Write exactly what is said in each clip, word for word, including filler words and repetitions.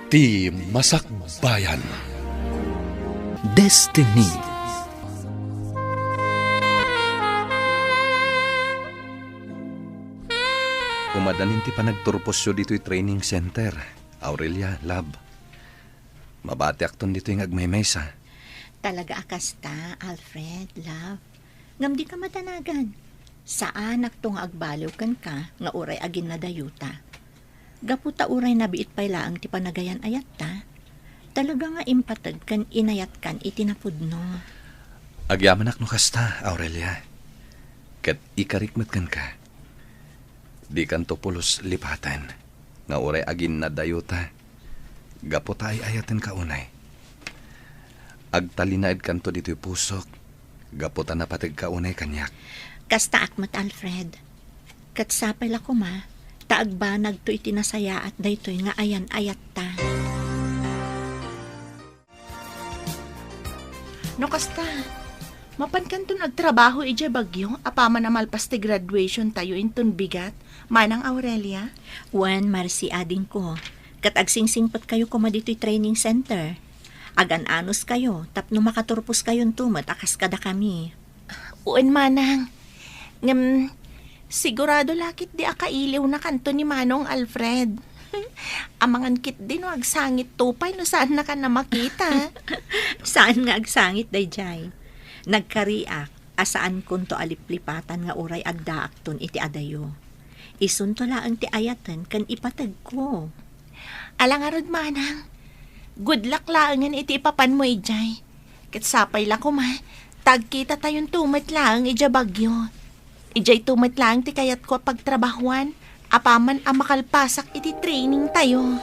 Ti Masakbayan. Destiny. Umadanin ti panagturposyo ditoy training center, Aurelia, love. Mabatiakton ditoy nga agmaymaysa. Talaga a kasta, Alfred, love. Ngem dika madanagan. Saanakto nga agbaliw kenka nga uray aginnadayota. Gapu ta uray nabiit pay laeng ti panagayan-ayatta, talaga nga impateg ken inayatkan iti napudno. Agyamanak no kasta, Aurelia. Ket ikarik met kenka. Dikanto pulos lipaten nga uray aginnadayota gapu ta ay-ayatenka unay. Agtalinaedkanto ditoy pusok gapu ta napategka unay kaniak. Kastaak met, Alfred. Ket sapay la koma ta agbanagto iti nasayaat daytoy nga ayan-ayatta. No kasta, mapankanton agtrabaho idiay Baguio apaman a malpas ti graduation tayo inton bigat, Manang Aurelia? Wen, Marcy, adingko. Ket agsingsingpetkayo koma ditoy training center. Agan-anuskayo tapno makaturposkayonto met a kas kadakami. Wen, Manang. Ngem, sigurado la ketdi a kailiwnakanto ni Manong Alfred. Amangan ketdi no agsangitto pay no saannakan a makita. Saan nga agsangit daydiay. Nagkariak a saankonto a liplipatan nga uray agdaakton iti adayo. Isunto laeng ti ayaten ken ipategko. Ala ngarud, Manang. Good luck laengen iti ipapanmo idiay. Ket sapay la koma ta agkitatayonto met laeng idiay Baguio. Idiayto met laeng ti kayatko a pagtrabahuan apaman a makalpasak iti training tayo.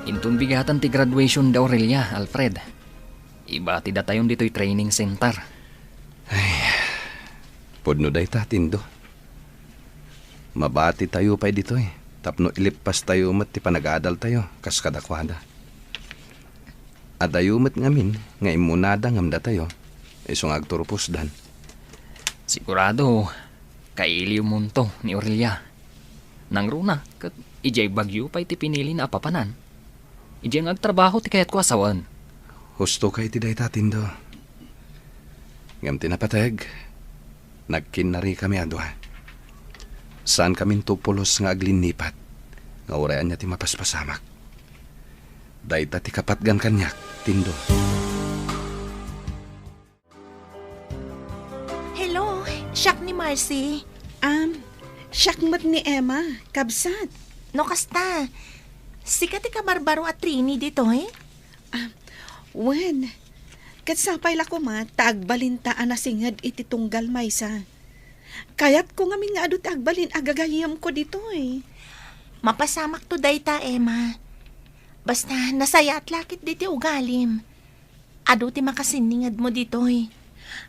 Inton bigatan ti graduation da Aurelia, Alfred, ibatidatayon ditoy training center. Ay, pudno dayta, Tindo. Mabatitayo pay ditoy tapno ileppastayo met ti panagadaltayo kas kadakuada. Adayo met ngamin nga immunada ngem datayo, isu nga agturposdan. Sigurado, kailiwmonto ni Aurelia. Nangruna, ket idiay Baguio pay ti pinilina a papanan. Idiay nga agtrabaho ti kayatko a sawen. Husto ka iti dayta, Tindo. Ngem ti napateg, nagkinnarikami a dua. Saankaminto pulos nga aglinnipat, nga uray ania ti mapaspasamak. Dayta ti kapatgan kaniak, Tindo. Hello, siak ni Marcy. Am, siak met ni Emma, kabsat. No kasta, sika ti kabarbaro a Trini ditoy? Ah, wen, ket sapay la koma ta agbalinta a nasinged iti tunggal maysa. Kayatko ngamin nga adu ti agbalin a gagayyemko ditoy. Mapasamakto dayta, Emma. Basta, nasayaat la ketdi ti ugalim. Adu ti makasinningedmo ditoy.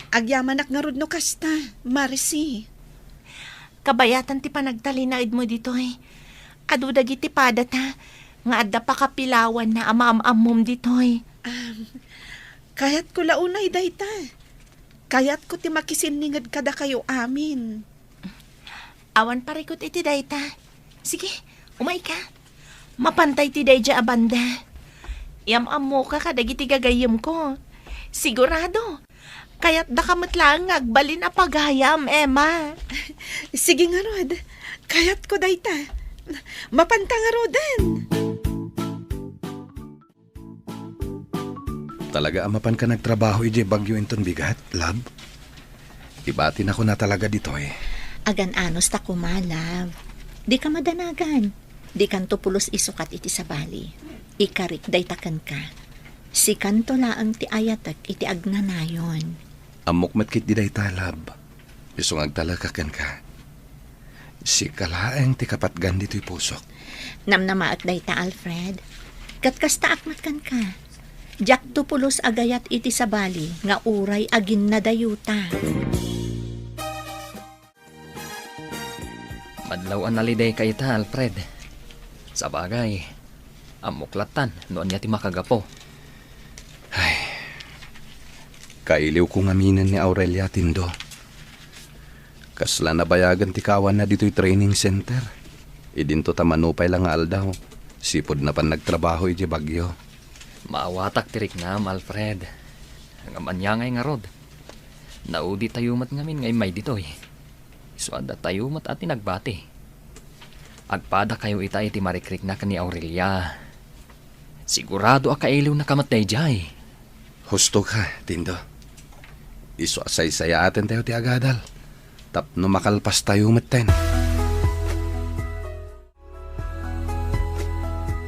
Agyamanak ngarud no kasta, Marcy. Kabayatan ti panagtalinaedmo ditoy. Adu dagiti padata nga adda pakapilawanna a maam-ammom ditoy. Am, kayatko la unay dayta. Kayatko ti makisinninged kadakayo amin. Awan parikut iti dayta. Sige, umayka. Mapantay ti daydiay a banda. Yam-ammoka kadagiti gagayyemko. Sigurado, kayatdaka met laeng nga agbalin a pagayam, Emma. Sige ngarud, kayatko dayta. Mapanta ngaruden. Talaga a mapanka nagtrabaho idiay Baguio inton bigat, love? Ibatinakon a talaga ditoy. Agan-anos ta koma, love. Dika madanagan. Dikanto pulos isukat iti sabali. Ikarik dayta kenka. Sikanto laeng ti ayatek iti agnanayon. Ammok met ketdi dayta, love. Isu nga agtalekak kenka. Sika laeng ti kapatgan ditoy pusok. Namnamaek dayta, Alfred. Ket kastaak met kenka. Diakto pulos a gayat iti sabali nga uray aginnadayota. Madlaw a nalidayka ita, Alfred. Sabagay, ammok lattan no ania ti makagapu. Ay, kailiwko ngaminen ni Aurelia, Tindo. Kasla nabayagen ti kaawanna ditoy training center. Idinto ta manupay la nga aldaw, sipud napan nagtrabaho iti bagyo. Maawatak ti riknam, Alfred. Ngem ania ngay ngarud? Nauditayo met ngamin nga immay ditoy. Isu a datayo met a ti nagbati. Agpadakayo ita iti marikrikna ken ni Aurelia. Sigurado a kailiwnaka met daydiay. Husto ka, Tindo. Isu a saysayaaten tayo ti agadal. Tapno makalpas tayo metten.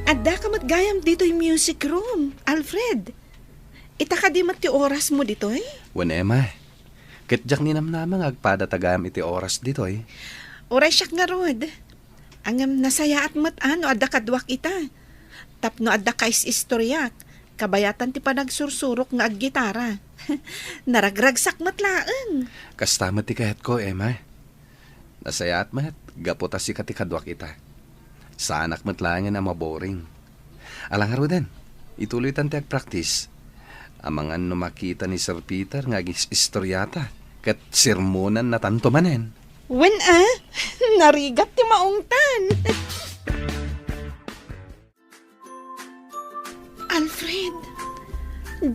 Addaka met gayam ditoy music room, Alfred. Ita kadi met ti orasmo ditoy? Wen, Emma. Ket diak ninamnama nga agpada ta gayam iti oras ditoy. Uray siak ngarud. Ngem nasayaat met a no adda kaduak ita. Tapno adda kais-istoriak, kabayatan ti panagsursurok nga aggitara. Naragragsak met laeng. Kasta met ti kayatko, Emma. Nasayaat met, gapu ta sika ti kaduak ita. Saanak met laengen a maboring. Ala ngaruden, ituloytan ti agpraktis. Amangan no makita ni Sir Peter nga agis-istoriata, ket sermonannatanto manen. Wen a, narigat ti maungtan. Alfred,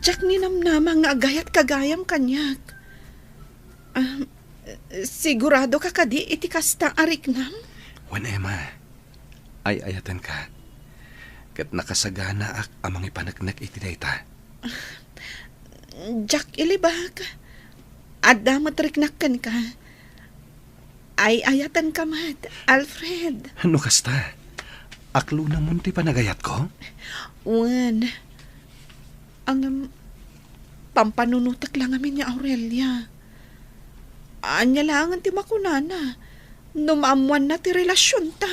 diak ninamnama nga agayatka gayam kaniak. Ah, siguradoka kadi iti kasta a riknam? Wen, Emma, ay-ayatenka. Ket nakasaganaak a mangipaneknek iti dayta. Diak ilibak. Adda met riknak kenka. Ay-ayatenka met, Alfred. No kasta, aklonamon ti panagayatko? Wen. Ngem, pampanunotek la ngamin ni Aurelia. Ania laengen ti makunana no maammoanna ti relasionta?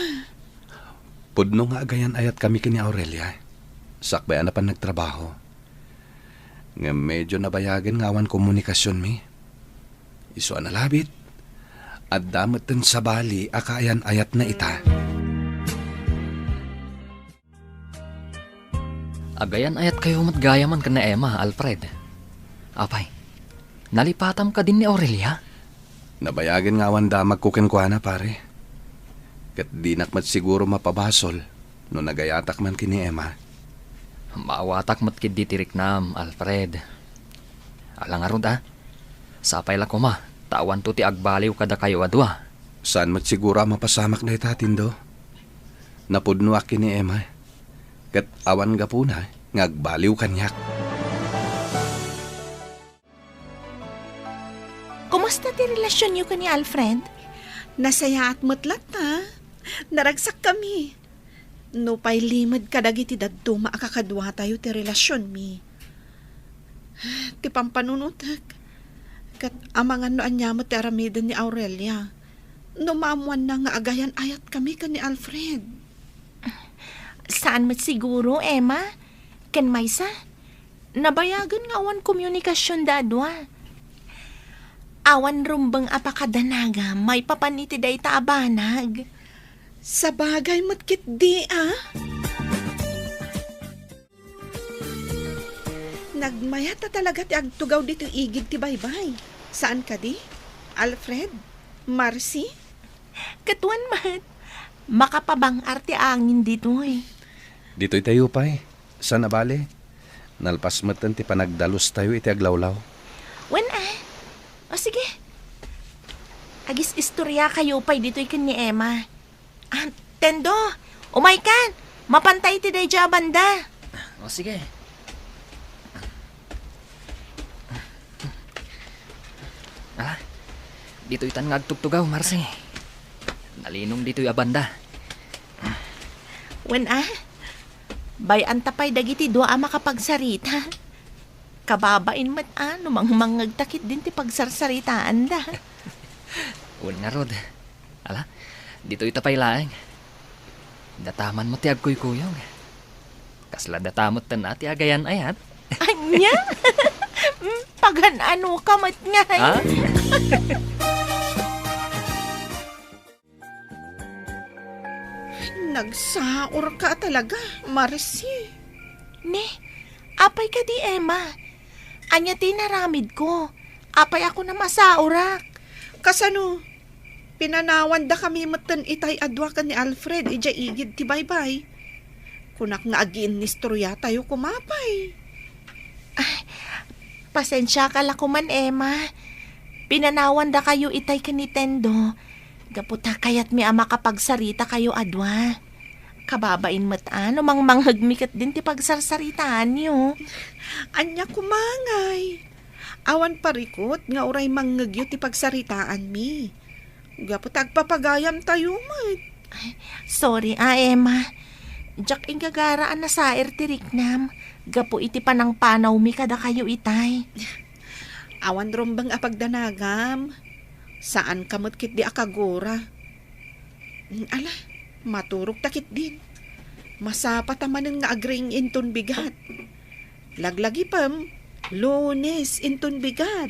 Pudno nga agayan-ayatkami ken ni Aurelia, sakbay a napan nagtrabaho. Ngem medio nabayagen nga awan komunikasionmi. Isu a nalabit, adda metten sabali a kaayan-ayatna ita. Agayan-ayatkayo met gayamen ken ni Emma, Alfred. Apay, nalipatam kadin ni Aurelia? Nabayagen nga awan damagko kenkuana, pare. Ket dinak met siguro mapabasol no nagayatak man ken ni Emma. Maawatak met ketdi ti riknam, Alfred. Ala ngarud a, sapay la koma ta awanto ti agbaliw kadakayo a dua. Saan met siguro a mapasamak dayta, Tindo. Napudnoak ken ni Emma, ket awan gapuna nga agbaliw kaniak. Kumusta ti relasionyo ken ni Alfred? Nasayaat met latta. Naragsakkami. Nupay limed kadagiti dadduma a kakaduatayo ti relasionmi. Ti pampanunotek, ket amangan no ania met ti aramiden ni Aurelia no maammoanna nga agayan-ayatkami ken ni Alfred. Saan met siguro, Emma. Ken maysa, nabayagen nga awan komunikasionda a dua. Awan rumbeng a pakadanagam maipapan iti dayta a banag. Sabagay met ketdi a. Nagmayat a talaga ti agtugaw ditoy igid ti baybay. Saan kadi? Alfred? Marcy? Ket wen met, makapabang-ar ti angin ditoy. Ditoy tayo pay. Saan a bale, nalpas metten ti panagdalustayo iti aglawlaw. Wen a. O sige. Agis-istoriakayo pay ditoy ken ni Emma. Ah, Tendo, umaykan. Mapanta iti daydiay a banda. O sige. Ah, ditoy tan nga agtugtugaw, Marcy. Nalinong ditoy a banda. Wen a, bay-anta pay dagiti dua a makapagsarita. Kababain met a no mangmangngegta ketdin ti pagsarsaritaanda. Wen ngarud. Ala, ditoy ta pay laeng. Dataman met ti agkuykuyog. Kasla datamet ten a ti agayan-ayat. Ania? Mm, pagan-anoka met ngay? Ha? Nagsaurka talaga, Marcy. Ne, apay kadi, Emma? Ania ti inaramidko? Apay a kunam a saurak? Kasano? Pinanawandakami metten itay a dua ken ni Alfred idiay igid ti baybay. Kunak nga agiinnistoriatayo koma pay. Ay, pasensiaka la koman, Emma. Pinanawandakayo itay ken ni Tendo. Gapu ta kayatmi a makapagsarita kayo a dua. Kababain met a no mangmanghegmi ketdin ti pagsarsaritaanyo. Ania koma ngay? Awan parikut nga uray mangngegyo ti pagsaritaanmi. Gapu ta agpapagayamtayo met. Ay, sorry a, Emma. Diak inggagara a nasair ti riknam gapu iti panangpanawmi kadakayo itay. Awan rumbeng a pagdanagam. Saanka met ketdi a kagura. Ala, maturogta ketdin. Masapata manen nga agriing inton bigat. Laglagipem, Lunes inton bigat.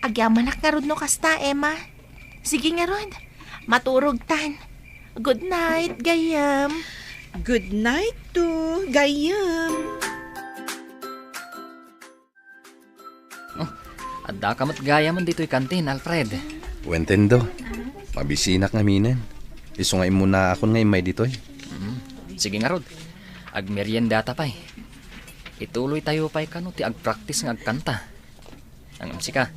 Agyamanak ngarud no kasta, Emma. Sige ngarud, maturogtan. Good night, gayyem. Good night too, gayyem. Oh, addaka met gayamen ditoy kantin, Alfred. Wen, Tendo. Mabisinak ngaminen. Isu nga immunaakon nga immay ditoy. Mm. Sige ngarud. Agmeriendata pay. Ituloytayo pay kano ti agpraktis nga agkanta. Ngem sika,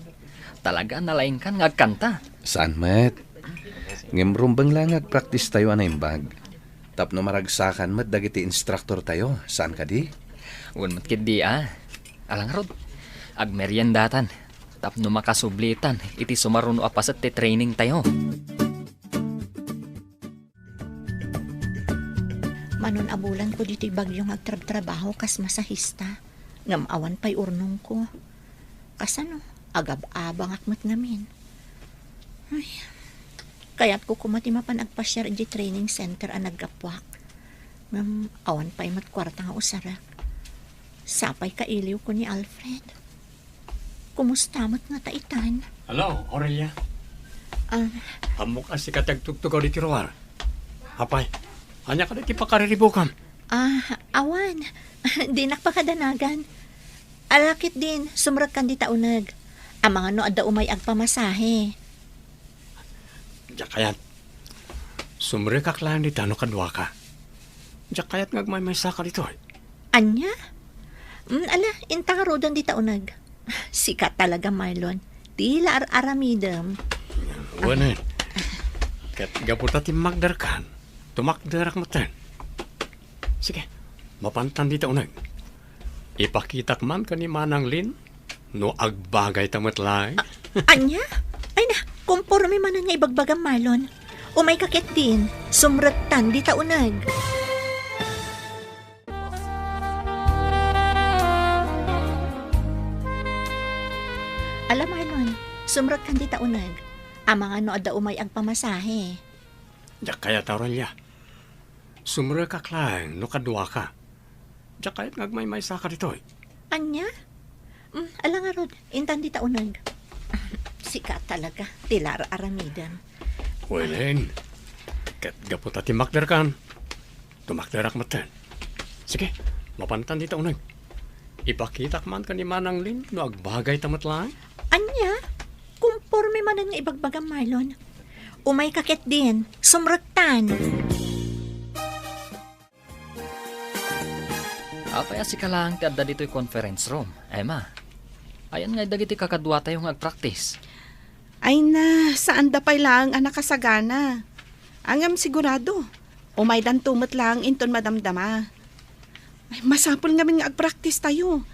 talaga a nalaingkan nga agkanta. Saan met? Ngem rumbeng la nga agpraktistayo a naimbag. Tapno maragsakan met dagiti instructortayo, saan kadi? Wen met ketdi a. Ala ngarud, agmeriendatan tapno makasublitan iti sumaruno a paset ti trainingtayo. Manon a bulanko ditoy Baguio nga agtrabtrabaho kas masahista, ngem awan pay urnongko. Kasano, agab-abangak met ngamin. Ay, kayatko koma ti mapan agpasiar idiay training center a naggapuak. Ngem awan pay met kuarta nga usarek. Sapay kailiwko ni Alfred. Kumusta met ngata itan? Hello, Aurelia. Ah. Ammok a sika ti agtugtugaw ditoy ruar. Apay, ania kadi ti pakariribukam? Ah, awan. Dinak pakadanagan. Ala ketdin, sumrekkan dita uneg. Amangan no adda umay agpamasahe. Diak kayat. Sumrekak laeng dita no kaduaka. Diak kayat nga agmaymaysaka ditoy. Ania? Mm, ala, inta ngaruden dita uneg. Sika talaga, Marlon. Ti la ar-aramidem. Wen, ket gapu ta timmakderkan, tumakderak metten. Sige, mapantan dita uneg. Ipakitak man ken ni Manang Lin no agbagayta met laeng. A-, ania? Ay na, komporme manen nga ibagbagam, Marlon. Umayka ketdin, sumrektan dita uneg. Ala, Marlon, sumrekkan dita uneg. Amangan no adda umay agpamasahe. Diak kayat, Aurelia. Sumrekak laeng no kaduaka. Diak kayat nga agmaymaysaka ditoy. Ania? Mm, ala ngarud, intan dita uneg. Sika talaga, ti la ar-aramidem. Wen, ket gapu ta timmakderkan, tumakderak metten. Sige, mapantan dita uneg. Ipakitak man ken ni Manang Lin no agbagayta met laeng. Ania? Komporme manen nga ibagbagam, Marlon. Umayka ketdin, sumrektan. Apay a sika laeng ti adda ditoy conference room, Emma? Ayan ngay dagiti kakaduatayo nga agpraktis? Ay na, saanda pay laeng a nakasagana. Ngem sigurado, umaydanto met laeng inton madamdama. Ay, masapul ngamin nga agpraktistayo.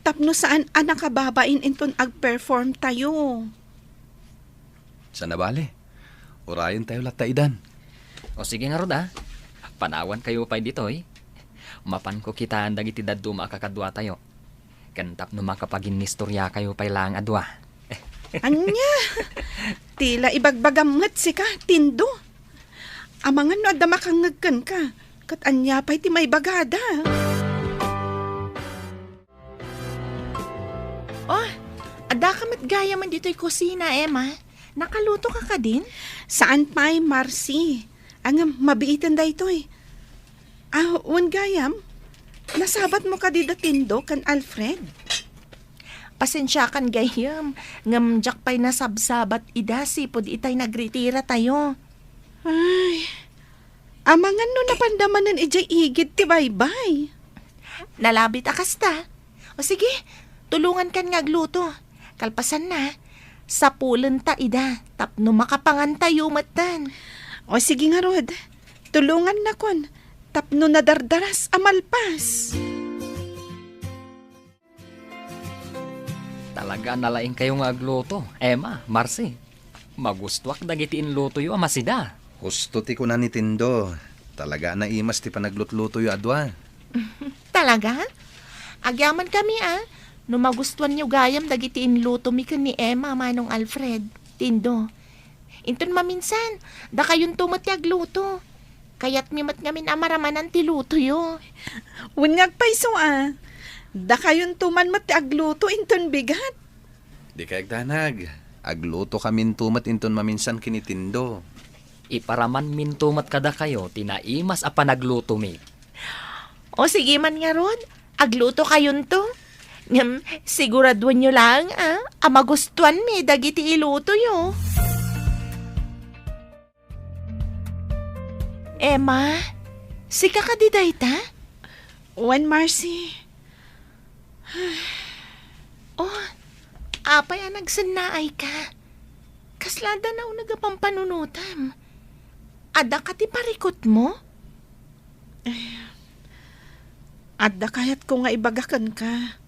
Tapno saan a nakababain inton agperformtayo. Saan a bale. Urayentayo latta idan. O sige ngarud a. Panawankayo pay ditoy. Mapanko kitaen dagiti dadduma a kakaduatayo. Ken tapno makapaginnistoriakayo pay laeng a dua. Ania? Ti la ibagbagam met sika, Tindo. Amangan no adda makangngeg kenka, ket ania pay ti maibagada? Oh, addaka met gayamen ditoy kusina, Emma. Nakalutoka kadin? Saan pay, Marcy. Ngem mabiiten daytoy. Ah, wen gayam, nasabatmo kadi da Tindo ken Alfred? Pasensiakan gayam, ngem diak pay nasabsabat ida sipud itay nagritiratayo. Ay, amangan no napanda manen idiay igid ti baybay. Nalabit a kasta. O sige, tulongankan nga agluto. Kalpasanna, sapulenta ida tapno makapangantayo metten. O sige ngarud, tulongannakon tapno nadardaras a malpas. Talaga a nalaingkayo nga agluto, Emma, Marcy. Magustuak dagiti inlutoyo a masida. Husto ti kuna ni Tindo. Talaga a naimas ti panaglutlutoyo a dua. Talaga? Agyamankami a, no magustuanyo gayam dagiti inlutomi ken ni Emma, Manong Alfred, Tindo. Inton maminsan, dakayonto met ti agluto. Kayatmi met ngamin a maramanan ti lutoyo. Wen nga agpayso a, dakayonto man met ti agluto inton bigat. Dikay agdanag, aglutokaminto met inton maminsan ken ni Tindo. Iparamanminto met kadakayo ti naimas a panaglutomi. O sige man ngarud, aglutokayonto. Ngem siguraduenyo laeng a, a magustuanmi dagiti ilutoyo. Emma, sika kadi dayta? Wen, Marcy. Oh, apay a nagsennaayka? Kasla adda nauneg a pampanunotem? Adda ka ti parikutmo? Eh, adda kayatko nga ibaga kenka.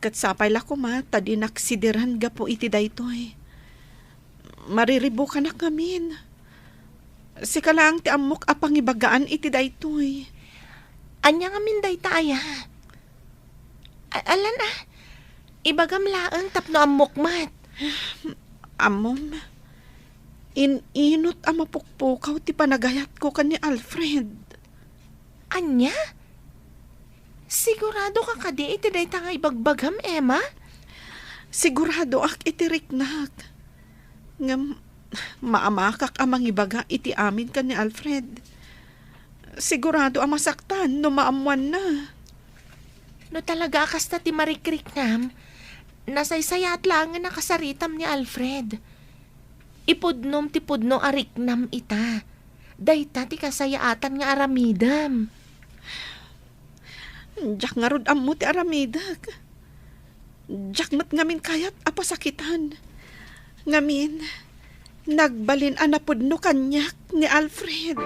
Ket sapay la koma ta dinak sidiran gapu iti daytoy. Mariribukanak ngamin. Sika laeng ti ammok a pangibagaan iti daytoy. Ania ngamin dayta aya? A-, alan a? Ibagam laeng tapno ammok met. Ammom, in-inut a mapukpukaw ti panagayatko ken ni Alfred. Ania? Sigurado ka kadi iti dayta nga ibagbagam, Emma? Siguradoak iti riknak. Ngem, maamakak a mangibaga iti amin ken ni Alfred. Sigurado a masaktan no maammoanna. No talaga a kasta ti marikriknam, nasaysayaat laengen a kasaritam ni Alfred. Ipudnom ti pudno a riknam ita. Dayta ti kasayaatan nga aramidem. Diak ngarud ammo ti aramidek. Diak met ngamin kayat a pasakitan. Ngamin, nagbalin a napudno kaniak ni Alfred.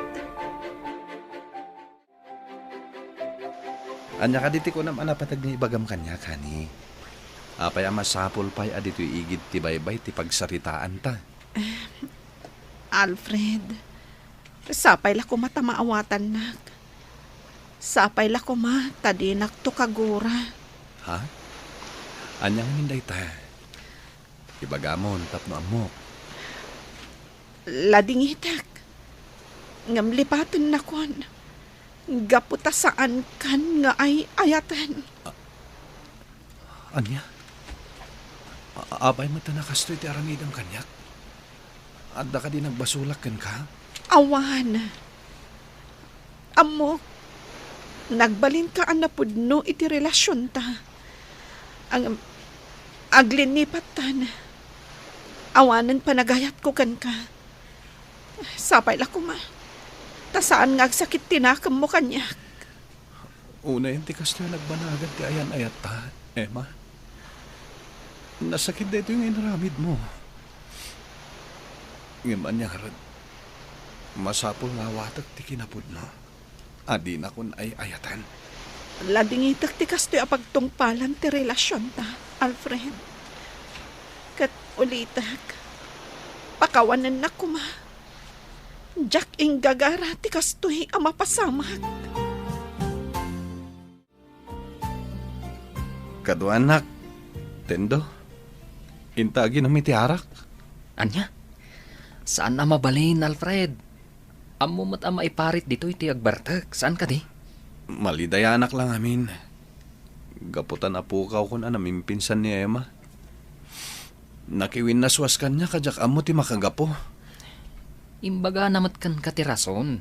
Ania kadi ti kunam a napateg nga ibagam kaniak, honey? Apay a masapul pay a ditoy igid ti baybay ti pagsaritaanta? Alfred, sapay la koma ta maawatannak. Sapay la koma ta dinakto kagura. Ha? Ania ngamin dayta? Ibagamon tapno ammok. Ladingitek. Ngem lipatennakon. Gapu ta saankan nga ay-ayaten. Ania? A-, apay met a nakastoy ti aramidem kaniak? Adda kadi nagbasolak kenka? Awan. Ammok, nagbalinka a napudno iti relasionta. Ang, aglinnipattan, awanen panagayatko kenka. Sapay la koma, ta saan nga agsakit ti nakemmo kaniak. Unayen ti kastoy a nagbanagan ti ayan-ayatta, Emma. Nasakit daytoy nga inaramidmo. Ngem ania ngarud, masapul nga awatek ti kinapudno a dinakon ay-ayaten. Ladingitek ti kastoy a pagtungpalan ti relasionta, Alfred. Ket ulitek, pakawanennak koma. Diak inggagara ti kastoy a mapasamak. Kaduanak, Tendo, inta aginum iti arak. Ania? Saan a mabalin, Alfred. Ammo met a maiparit ditoy ti agbartek, saan kadi? Malidayanak la ngamin. Gapu ta napukawkon a namimpinsan ni Emma. Nakiwinnaswas kaniak a diak ammo ti makagapu. Imbagana met kenka ti rason.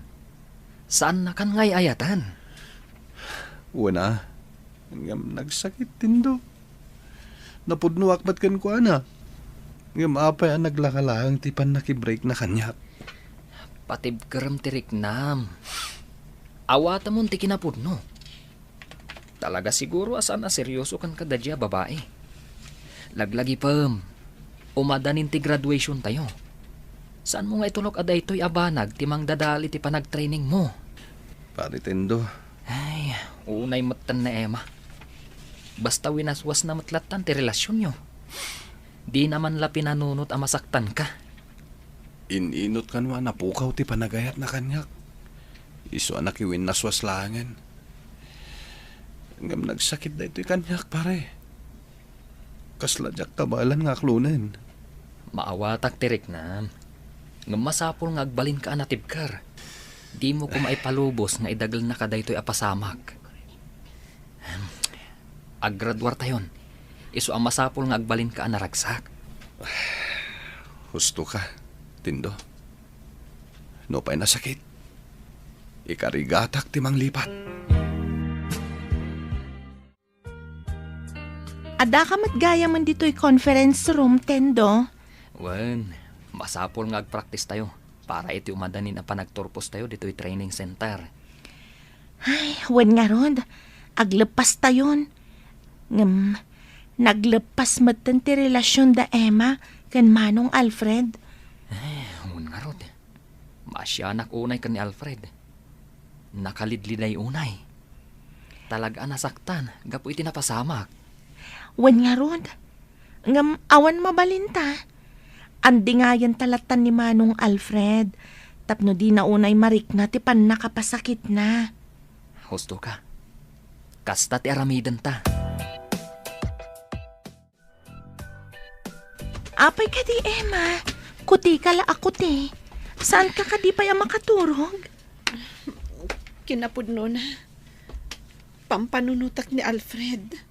Saannakan nga ay-ayatan. Wen a, ngem nagsakit ti Tendo. Napudnoak met kenkuana. Ngem apay a naglaka laeng ti pannakibreakna kaniak? Patibkerem ti riknam. Awatemon ti kinapudno. Talaga siguro a saan a seryoso kenka daydiay a babai. Laglagipem, umadanin ti graduationtayo. Saanmo nga itulok a daytoy a banag ti mangdadael iti panagtrainingmo? Pare Tendo. Ay, unay metten ni Emma. Basta winaswasna met lattan ti relasionyo. Dina man la pinanunot a masaktanka. In-inot kano a napukaw ti panagayatna kaniak. Isu a nakiwinnaswas laengen. Ngem nagsakit daytoy kaniak, pare. Kasla diak kabaelan nga aklonen. Maawatak ti riknam. Ngem masapul nga agbalinka a natibker. Dimo koma ipalubos nga idagelnaka daytoy a pasamak. Ahem. Aggraduartayon. Isu a masapul nga agbalinka a naragsak. Husto ka, Tindo. Nupay nasakit, ikarigatak ti manglipat. Addaka met gayamen ditoy conference room, Tendo? Wen, masapul nga agpraktistayo para iti umadanin a panagturpostayo ditoy training center. Ay, wen ngarud, agleppastayon. Ngem, nagleppas metten ti relasion da Emma ken Manong Alfred. Ay, wen ngarud. Maasianak unay ken ni Alfred. Nakalidliday unay. Talaga a nasaktan gapu iti napasamak. Wen ngarud, ngem awan mabalinta. Andingayenta lattan ni Manong Alfred tapno dina unay marikna ti pannakapasakitna. Husto ka. Kasta ti aramidenta. Apay kadi, Emma? Kuti ka la a kuti. Saanka kadi pay a makaturog? Kinapudnona, pampanunotak ni Alfred.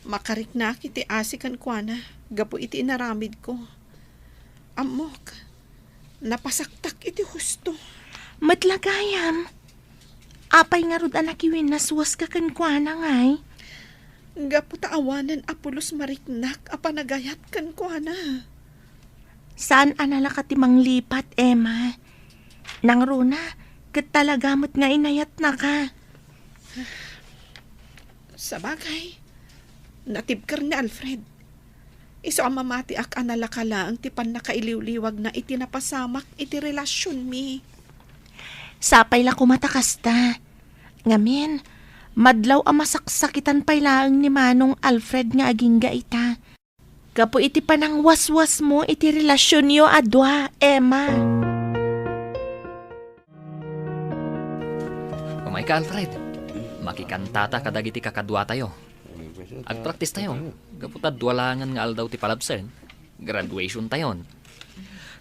Makariknaak iti asi kenkuana gapu iti inaramidko. Ammok, napasaktak iti husto. Met la gayam, apay ngarud a nakiwinnaswaska kenkuana, ngay? Gapu ta awanen a pulos mariknak a panagayat kenkuana. Saan a nalaka ti manglipat, Emma. Nangruna, ket talaga met nga inayatnaka. Sabagay, natibker ni Alfred. Isu a mamatiak a nalaka laeng ti pannakailiwliwagna iti napasamak iti relasionmi. Sapay la koma ta kasta. Ngamin, madlaw a masaksakitan pay laeng ni Manong Alfred nga agingga ita. Gapu iti panangwaswasmo iti relasionyo a dua, Emma. Umayka, Alfred. Makikantata kadagiti kakaduatayo. Agpraktistayo. Gapu ta dua laengen nga aldaw ti palabsen, graduationtayon.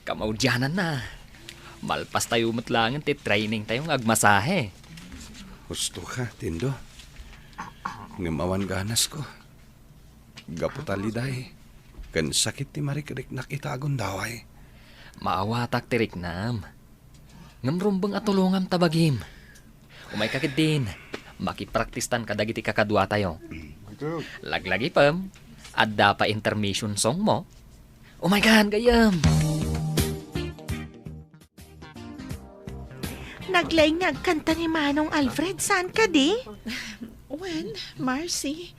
Kamaudiananna, malpastayo met laengen ti trainingtayo nga agmasahe. Husto ka, Tindo. Ngem awan ganasko. Gapu ta liday ken sakit ti marikriknak ita a gundaway. Maawatak ti riknam. Ngem rumbeng a tulongam ta bagim. Umayka ketdin, makipraktistan kadagiti kakaduatayo. Laglagipem, adda pay intermission songmo. Umaykan, gayyem! Naglaing nga agkanta ni Manong Alfred, saan kadi? Wen, Marcy,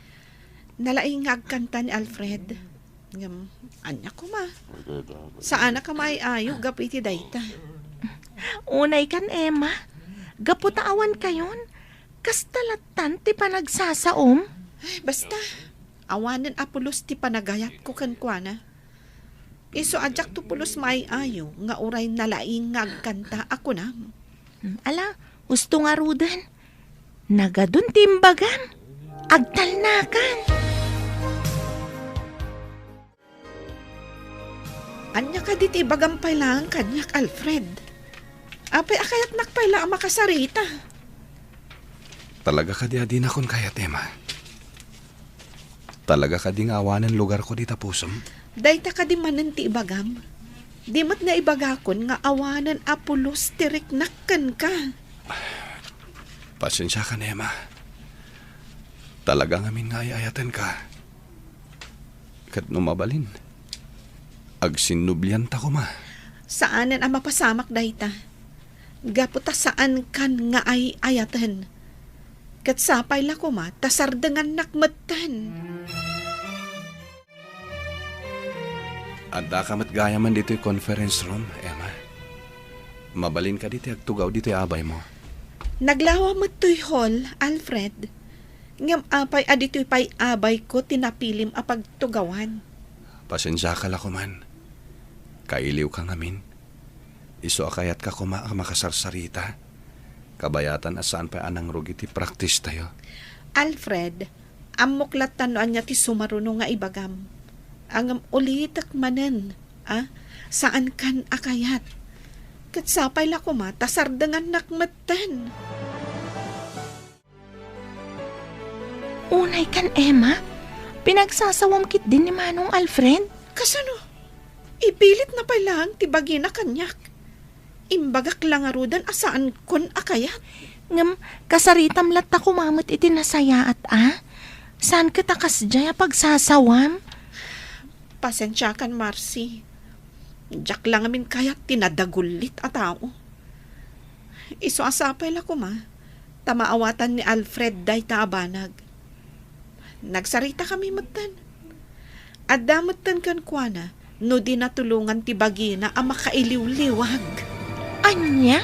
nalaing nga agkanta ni Alfred. Ngem, ania koma? Saanak a maay-ayo gapu iti dayta. Unay kan, Emma. Gapu ta awan kayon, kasta lattan ti panagsasaom. Ay, basta, awanen a pulos ti panagayatko kenkuana. Isu a diakto pulos maay-ayo nga uray nalaing nga agkanta a kunam. Hmm, ala, husto ngaruden. Nagadun ti imbagam. Agtalnakan. Ania kadi ti ibagam pay laeng kaniak, Alfred? Apay a kayatnak pay la a makasarita? Talaga kadi a dinakon kayat, Emma? Talaga kadi nga awanen lugarko dita pusom? Dayta kadi manen ti ibagam? Di met nga ibagakon nga awanen a pulos ti riknak kenka. Pasensiakan, Emma. Talaga ngamin nga ay-ayatenka. Ket no mabalin, agsinnublianta koma. Saanen a mapasamak dayta. Gapu ta saankan nga ay-ayaten. Ket sapay la koma ta sardengannak metten. Addaka met gayamen ditoy conference room, Emma. Mabalin kadi ti agtugaw ditoy abaymo? Naglawa met toy hall, Alfred. Ngem apay a ditoy pay abayko ti napilim a pagtugawan? Pasensiaka la koman. Kailiwka ngamin. Isu a kayatka koma a makasarsarita. Kabayatan a saan pay a nangrugi ti practice tayo. Alfred, ammok latta no ania ti sumaruno nga ibagam. Ngem ulitek manen, a? Saankan a kayat. Ket sapay la koma ta sardengannak metten. Unay kan Emma, pinagsasawam ketdi ni Manong Alfred. Kasano? Ipilitna pay laeng ti bagina kaniak. Imbagak la ngaruden a saankon a kayat. Ngem kasaritam latta koma met iti nasayaat a. Saan ket a kasdiay a pagsasawam? Pasensiakan, Marcy. Diak la ngamin kayat ti nadagullit a tao. Isu a sapay la koma ta maawatan ni Alfred dayta a banag. Nagsaritakami metten. Adda metten kenkuana no di natulongan ti bagina a makailiwliwag. Ania?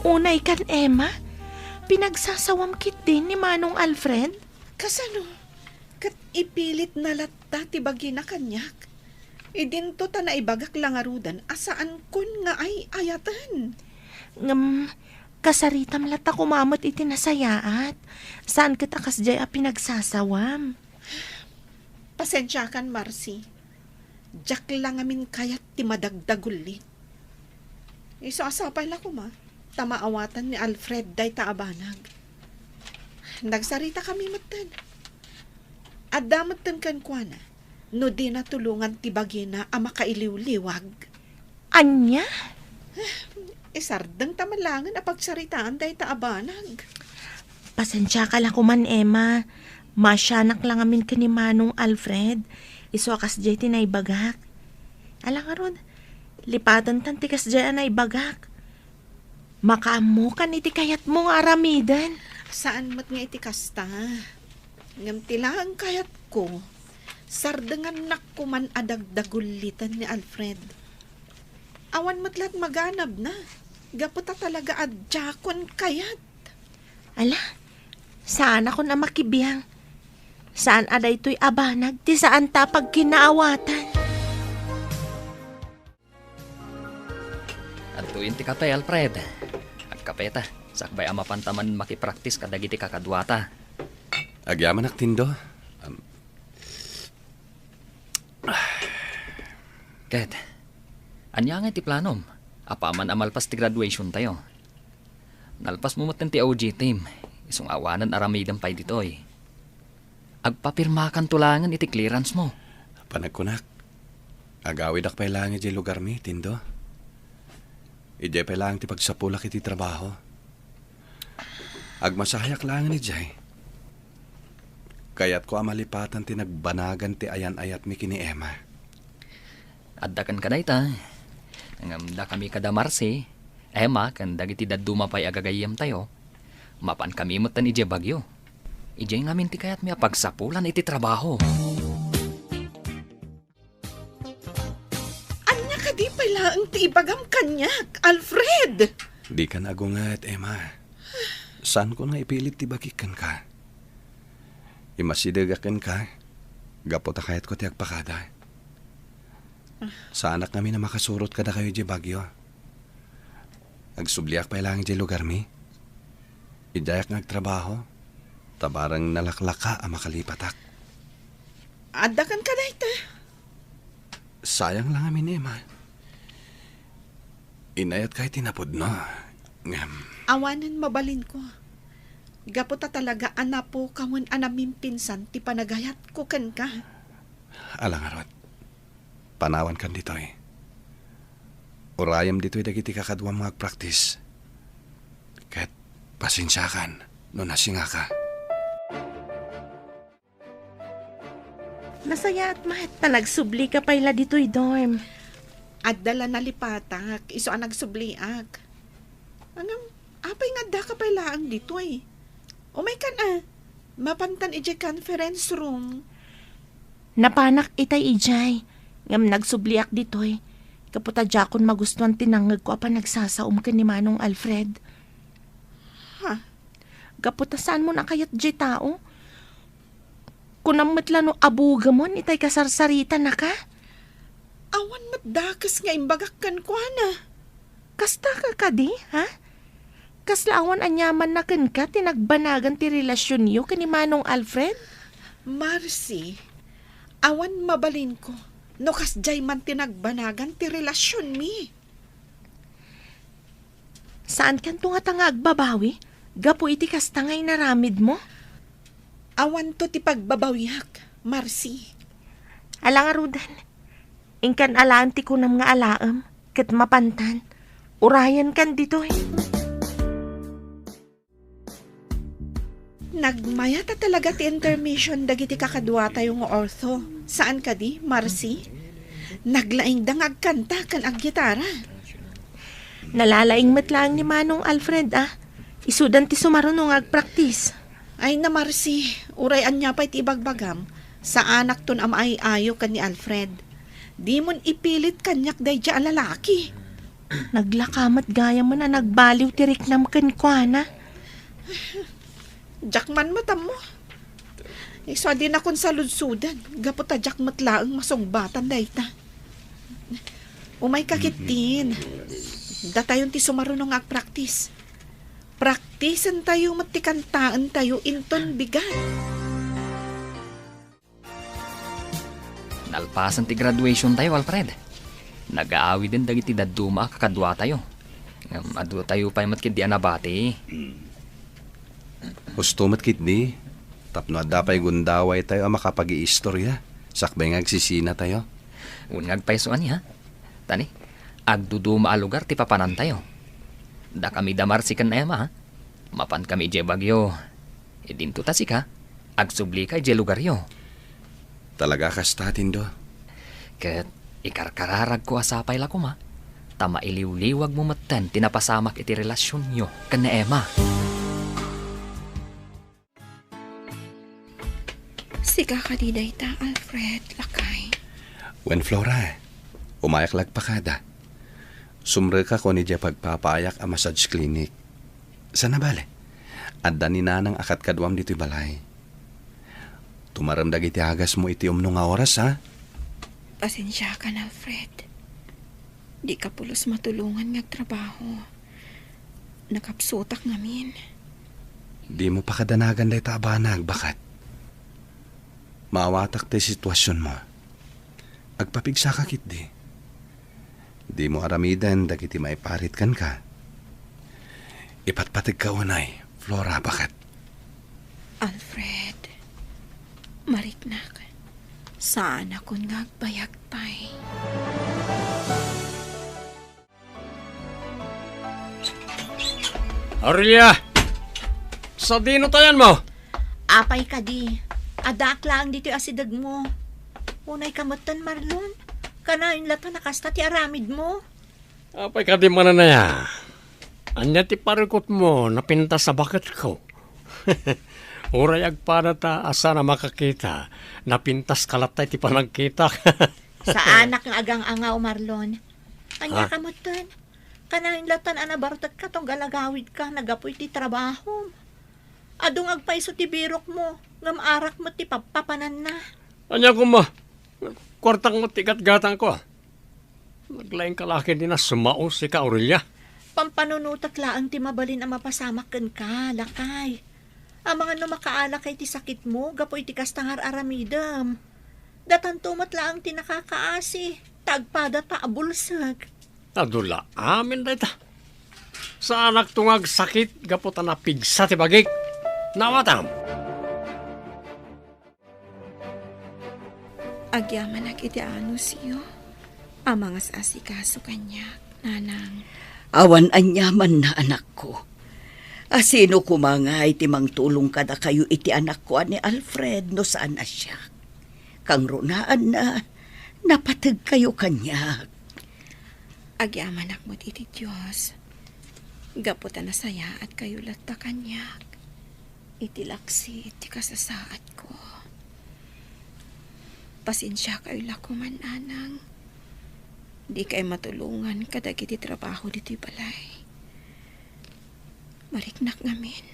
Unay kan Emma, pinagsasawam ketdi ni Manong Alfred? Kasano? Ket ipilitna latta ti bagina kaniak. Idinto ta naibagak la ngaruden a saankon nga ay-ayaten. Ngem, kasaritam latta koma met iti nasayaat. Saan ket a kasdiay a pinagsasawam. Pasensiakan, Marcy. Diak la ngamin kayat ti madagdagullit. Isu a sapay la koma ta maawatan ni Alfred dayta a banag. Nagsaritakami metten. Adda metten kenkuana no di natulongan ti bagina a makailiwliwag. Ania? Isardengta man laengen a pagsaritaan dayta a banag. Pasensiaka la koman, Emma. Maasianak la ngamin ken ni Manong Alfred. Isu a kasdiay ti naibagak. Ala ngarud, lipatentan ti kasdiay a naibagak. Makaammokan iti kayatmo nga aramiden. Saan met nga iti kasta. Ngem ti laeng kayatko, sardengannak koman a dagdagulliten ni Alfred. Awan met la't maganabna, gapu ta talaga a diakon kayat. Ala, saanakon a makibiang. Saan a daytoy a banag ti saanta a pagkinaawatan. Adtoyen ti kape, Alfred. Agkapeta, sakbay a mapanta manen makipraktis kadagiti kakaduata. Agyamanak, Tindo. Am, Ket, ania ngay ti planom? Apaman a malpas ti graduation tayo. Nalpasmo metten ti O G team, isu nga awanen aramidem pay ditoy. Agpapirmakanto laengen iti clearance mo. Panagkunak, agawidak pay laeng idiay lugarmi, Tindo. Idiay pay laeng ti pagsapulak iti trabaho. Agmasaheak laengen idiay. Kayatko a malipatan ti nagbanagan ti ayan-ayatmi ken ni Emma. Adda kenka dayta. Ngem dakami kada Marcy, Emma, ken dagiti dadduma pay a gagayyemtayo, mapankami metten idiay Baguio. Idiay ngamin ti kayatmi a pagsapulan iti trabaho. Ania kadi pay laeng ti ibagam kaniak, Alfred? Dikan agunget, Emma. Saanko nga ipilit ti bagik kenka. Imasidegak kenka, gapu ta kayatko ti agpakada. Saanak ngamin a makasurot kadakayo idiay Baguio. Agsubliak pay laeng idiay lugarmi. Idiayak nga agtrabaho, ta bareng nalaklaka a makalipatak. Adda kenka dayta? Sayang la ngamin, Emma. Inayatka iti napudno, ngem awanen mabalinko. Gapu ta talaga a napukawen a namimpinsan ti panagayatko kenka. Ala ngarud, panawankan ditoy. Urayem ditoy dagiti kakaduam nga agpraktis. Ket pasensiakan no nasingaka. Nasayaat met ta nagsublika pay la ditoy dorm. Adda la nalipatak, isu a nagsubliak. Ngem, apay nga addaka pay laeng ditoy? Umaykan a, mapantan idiay conference room. Napanak itay idiay, ngem nagsubliak ditoy. Gapu ta diakon magustuan ti nangngegko a panagsasaom ken ni Manong Alfred. Ha? Gapu ta saanmon a kayat diay tao. Kunam met la no abugemon itay kasarsaritanaka? Awan met dakes nga imbagak kenkuana. Kasta ka kadi, ha? Kasla awan aniamanna kenka ti nagbanagan ti relasionyo ken ni Manong Alfred? Marcy, awan mabalinko no kasdiay man ti nagbanagan ti relasionmi. Saankanto ngata nga agbabawi gapu iti kasta nga inaramidmo? Awanto ti pagbabawiak, Marcy. Ala ngaruden, inkan alaen ti kunam nga alaem, ket mapantan, urayenkan ditoy. Nagmayat a talaga ti intermission dagiti kakaduatayo nga ortho. Saan kadi, Marcy? Naglaingda nga agkanta ken aggitara. Nalalaing met laeng ni Manong Alfred, a. Isudan ti sumaruno nga agpraktis. Ay na, Marcy, uray ania pay ti ibagbagam, saanakton a maay-ayo ken ni Alfred. Dimon ipilit kaniak daydiay a lalaki. Naglaka met gayamen a nagbaliw ti riknam kenkuana. Diak man matammo. Isu a dinakon saludsodan, gapu ta diak met laeng masungbatan dayta. Umayka ketdin. Datayon ti sumaruno nga agpraktis. Praktisentayo met ti kantaentayo inton bigat. Nalpasen ti graduationtayo, Alfred. Nagaawiden dagiti dadduma a kakaduatayo. Ngem adu tayo pay met ketdi a nabati. Hmm. Husto met ketdi, tapno adda pay gundawaytayo a makapagiistorya, sakbay nga agsisinatayo. Wen nga agpayso ania, tani, agduduma a lugar ti papanantayo. Dakami da Marcy ken Emma, ha? Mapankami idiay Baguio. Idinto ta sika, agsublika idiay lugaryo. Talaga kasta, Tindo? Ket ikarkararagko a sapay la koma, ta mailiwliwagmo metten ti napasamak iti relasionyo ken ni Emma. Sika kadi dayta, Alfred, lakay? Wen, Flora, umayak la agpakada. Sumrekakon idiay pagpapaayak a massage clinic. Sana bale, adda ni Nanang a kadkaduam ditoy balay. Tumarem dagiti agasmo iti umno nga oras, ha? Pasensiakan, Alfred. Dika pulos matulongan nga agtrabaho. Nakapsutak ngamin. Dimo pakadanagan dayta a banag, baket. Maawatak ti situasionmo. Agpapigsaka ketdi. Dimo aramiden dagiti maiparit kenka. Ipatpategka unay, Flora, baket. Alfred, mariknak. Saanakon nga agbayag pay. Aurelia! Sadino tayan mo? Apay kadi, addaak laeng ditoy asidegmo. Unay ka metten, Marlon. Kanayon latta a kasta ti aramidmo. Apay kadi mananaya? Ania ti parikutmo, napintas a baketko? Uray agpada ta a saan a makakita, napintas ka latta iti panagkitak. Saanak nga agang-angaw, Marlon. Ania Ha? ka metten? Kanayon latta a nabartekka tunggal agawidka, naggapu iti trabahom. Adu nga agpayso ti birokmo, ngem arak met ti pappapananna. Ania koma? Kuartak met ti gatgatangko. Naglaing ka la ketdi a sumao, sika, Aurelia. Pampanunotek laeng ti mabalin a mapasamak kenka, lakay. Amangan no makaalaka iti sakitmo gapu iti kasta nga ar-aramidem. Datanto met laeng ti nakakaasi, ta agpada ta a bulsek. Adu la amin dayta. Saanakto nga agsakit gapu ta napigsa ti bagik. Naawatam. Agyamanak iti anusyo a mangas-asikaso kaniak. Nanang. Awan aniamanna, anakko. A, sino koma ngay ti mangtulong kadakayo iti anakko a ni Alfred no saan a siak? Kangrunaanna, napategkayo kaniak. Agyamanak met iti Dios, gapu ta nasayaatkayo latta kaniak iti laksid ti kasasaadko. Pasensiakayo la koma, nanang. Dikay matulongan kadagiti trabaho ditoy balay. Mariknak ngamin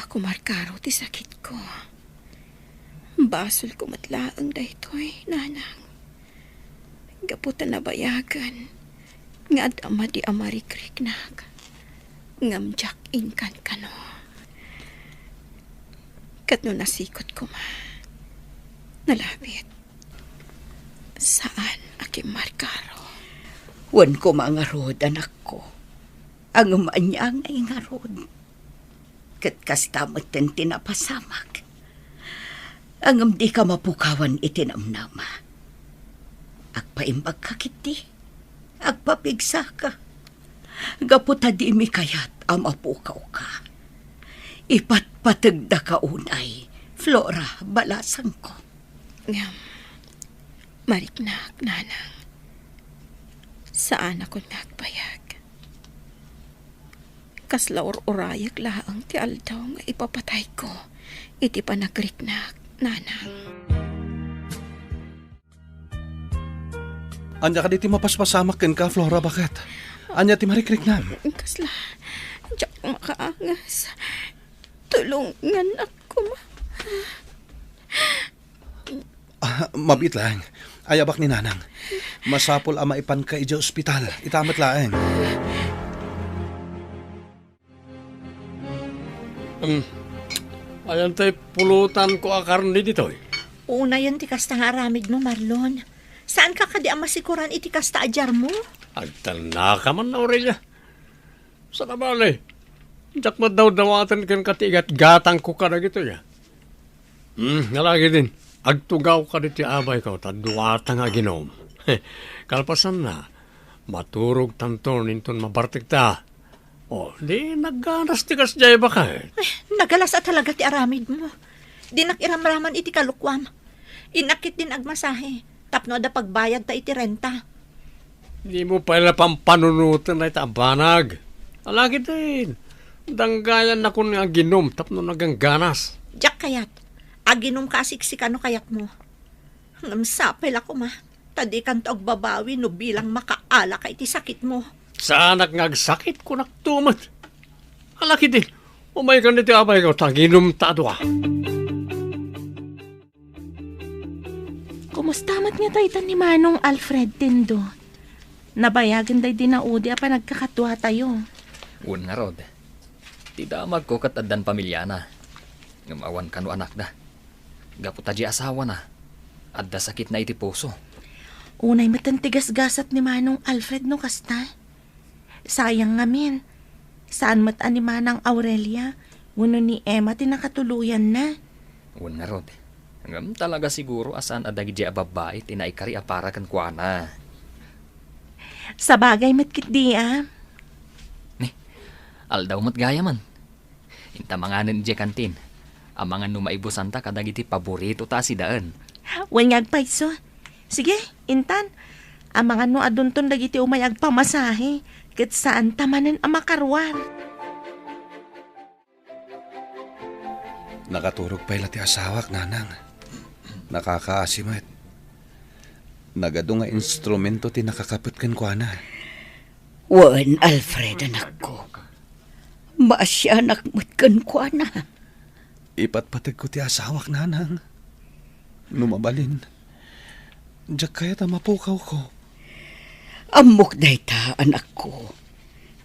a kumarkaro ti sakitko. Basolko met laeng daytoy, nanang. Gapu ta nabayagen nga adda madi a marikriknak, ngem diak inkankano. Ket no nasikot koma, nalabit, saan a kimmarkaro. Wen koma ngarud, anakko. Ngem ania ngay ngarud? Ket kasta metten ti napasamak. Ngem dika mapukawan iti namnama. Agpaimbagka ketdi. Agpapigsaka. Gapu ta dimi kayat a mapukawka. Ipatpategdaka unay, Flora, balasangko. Ngem, mariknak, nanang. Saanakon nga agbayag. Kasla ur-urayek laeng ti aldaw nga ipapatayko iti panagriknak, nanang. Ania kadi ti mapaspasamak kenka, Flora, baket? Ania ti marikriknam? Kasla, diak makaangas. Tulonganak koma. Ah, mabiit laeng. Ayabak ni Nanang. Masapul a maipanka idiay ospital. Ita met laeng. Hmm. Ayan tay pulutanko a karne ditoy. Unayen ti kasta nga aramidmo, Marlon. Saanka kadi a masikuran iti kasta a diarmo? Agtalnaka man, Aurelia. Saan a bale, diak met dawdawaten kenka ti igatgatangko kadagitoy, a. Hmm, nalagidin, agtugawka ditoy abayko ta duata nga aginom. Kalpasanna, maturogtanton inton mabartekta. O, di nagganas ti kasdiay baket. Eh, nagalas a talaga ti aramidmo. Dinak iramraman iti kalukuam. Innak ketdin agmasahe tapno adda pagbayadta iti renta. Dimo pay la pampanunoten dayta a banag. Alagidin, danggayannakon nga aginom tapno nagangganas. Diak kayat. Aginomka a siksika no kayatmo. Ngem sapay la koma, ta dikanto agbabawi no bilang makaalaka iti sakitmo. Saanak nga agsakit, kunakto met. Alagidin, umaykan ditoy abayko ta aginumta a dua. Kumusta met nga dayta ni Manong Alfred, Tindo? Nabayagen daydi naudi a panagkakaduatayo. Wen ngarud, ti damagko ket addan pamiliana, ngem awan kano anakda. Gapu ta di asawana, adda sakitna iti puso. Unay met ti gasgasat ni Manong Alfred no kasta. Sayang ngamin, saan met a ni Manang Aurelia wenno ni Emma ti nakatuloyanna. Wen ngarud, ngem talaga siguro a saan a dagidi a babbai ti naikari a para kenkuana. Sabagay met ketdi a. Ni, aldaw met gayamen. Inta manganen idiay kantin. Amangan no maibusanta kadagiti paboritota a sidaen. Wen nga agpayso. Sige, intan. Amangan no adunton dagiti umay agpamasahe, ket saanta manen a makaruar. Nakaturog pay la ti asawak, Nanang. Nakakaasi met. Nagadu nga instrumento ti nakakapet kenkuana. Wen, Alfred, anakko. Maasianak met kenkuana. Ipatpategko ti asawak, Nanang. No mabalin, diak kayat a mapukawko. Ammok dayta, anakko.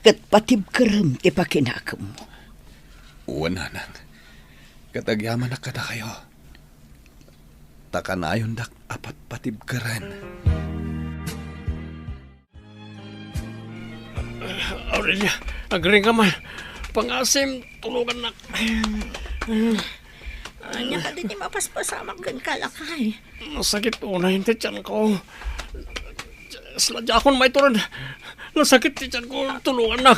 Ket patibkerem ti pakinakemmo. Wen, Nanang. Ket agyamanak kadakayo. Ta kanayondak a patpatibkeren. Aurelia, agring ka man. Pangasim, tulogannak. Ania kadi ti mapaspasamak kenka, lakay? Masakit unay ti tiyanko. Kasla diakon maituran. Nasakit ti tianko. Tulungannak.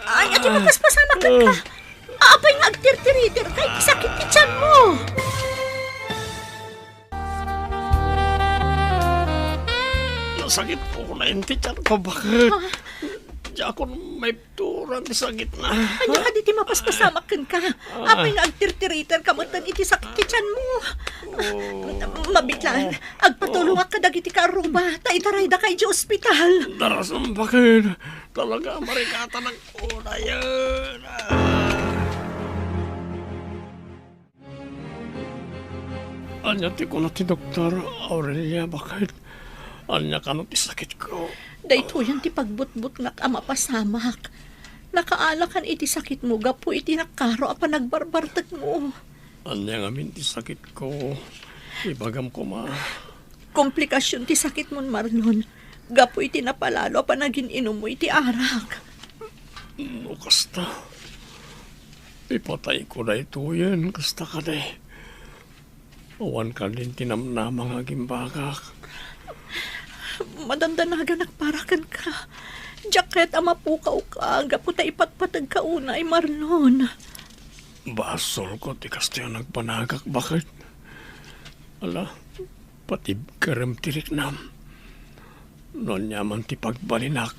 Ania ti mapaspasamak kenka? Apay nga agtirtiriterka iti sakit ti tianmo? Nasakit ko na ti tianko, baket. Diakon maituran ti sakitna. Ania kadi ti mapaspasamak kenka? Apay nga agtirtiriterka metten iti sakit ti tianmo? Mabiit laeng, agpatulongak kadagiti kaarruba, ta itaraydaka idiay ospital. Darasem, baket. Talaga, marikatanak unayen. Ania ti kuna ti doktor, Aurelia, baket? Ania kano ti sakitko? Daytoyen ti pagbutbutngak a mapasamak. Nakaalakan iti sakitmo gapu iti nakaro a panagbarbartekmo. Ania ngamin ti sakitko? Ibagam koma. Komplikasion ti sakitmon, Marlon, gapu iti napalalo a panagin-inummo iti arak. No kasta, ipatayko daytoyen, kasta kadi. Awan kadin ti namnama nga agimbagak. Madandanaganak para kenka. Diak kayat a mapukawka gapu ta ipatpategka unay, Marlon. Basolko ti kastoy a nagbanagak, baket. Ala, patibkerem ti riknam. No aniaman ti pagbalinak,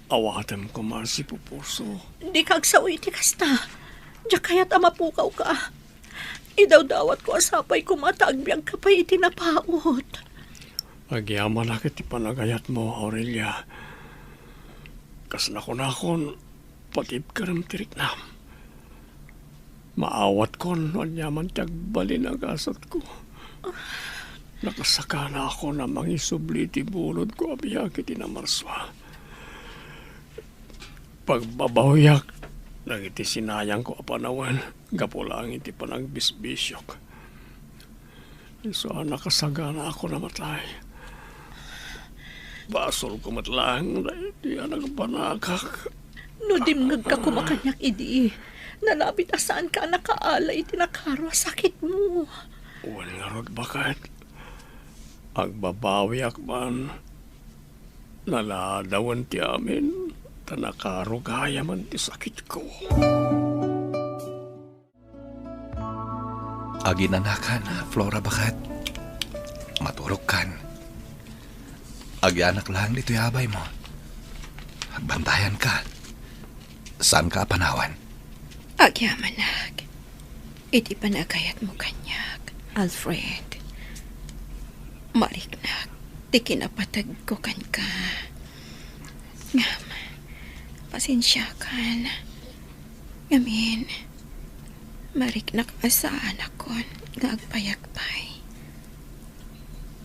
awatem koma si pupuso. Dika agsao iti kasta. Diak kayat a mapukawka. Idawdawatko a sapay koma ta agbiagka pay iti napaut. Agyamanak iti panagayatmo, Aurelia. Kas nakunakon, patibkerem ti riknam. Maawatkon no aniaman ti agbalin a gasatko. Nakasaganaakon a mangisubli iti bulodko a biag iti Namarsua. Pagbabawiak dagiti sinayangko a panawen gapu laeng iti panagbisbisiok. Isu a nakasaganaakon a matay. Basolko met laeng daydi a nagbanagak. No dimngegka koma kaniak idi, nalabit a saanka a nakaala iti nakaro a sakitmo. Wen ngarud, baket. Agbabawiak man. Naladawen ti amin, ta nakaro gayamen ti sakitko. Aginanakan, Flora, baket. Maturogkan. Agyanak laeng ditoy a baymo. Agbantayanka. Saanka a panawan. Agyamanak iti panagayatmo kaniak, Alfred. Mariknak ti kinapategko kenka. Ngem, pasensiakan. Ngamin, mariknak a saanakon nga agpayagpay.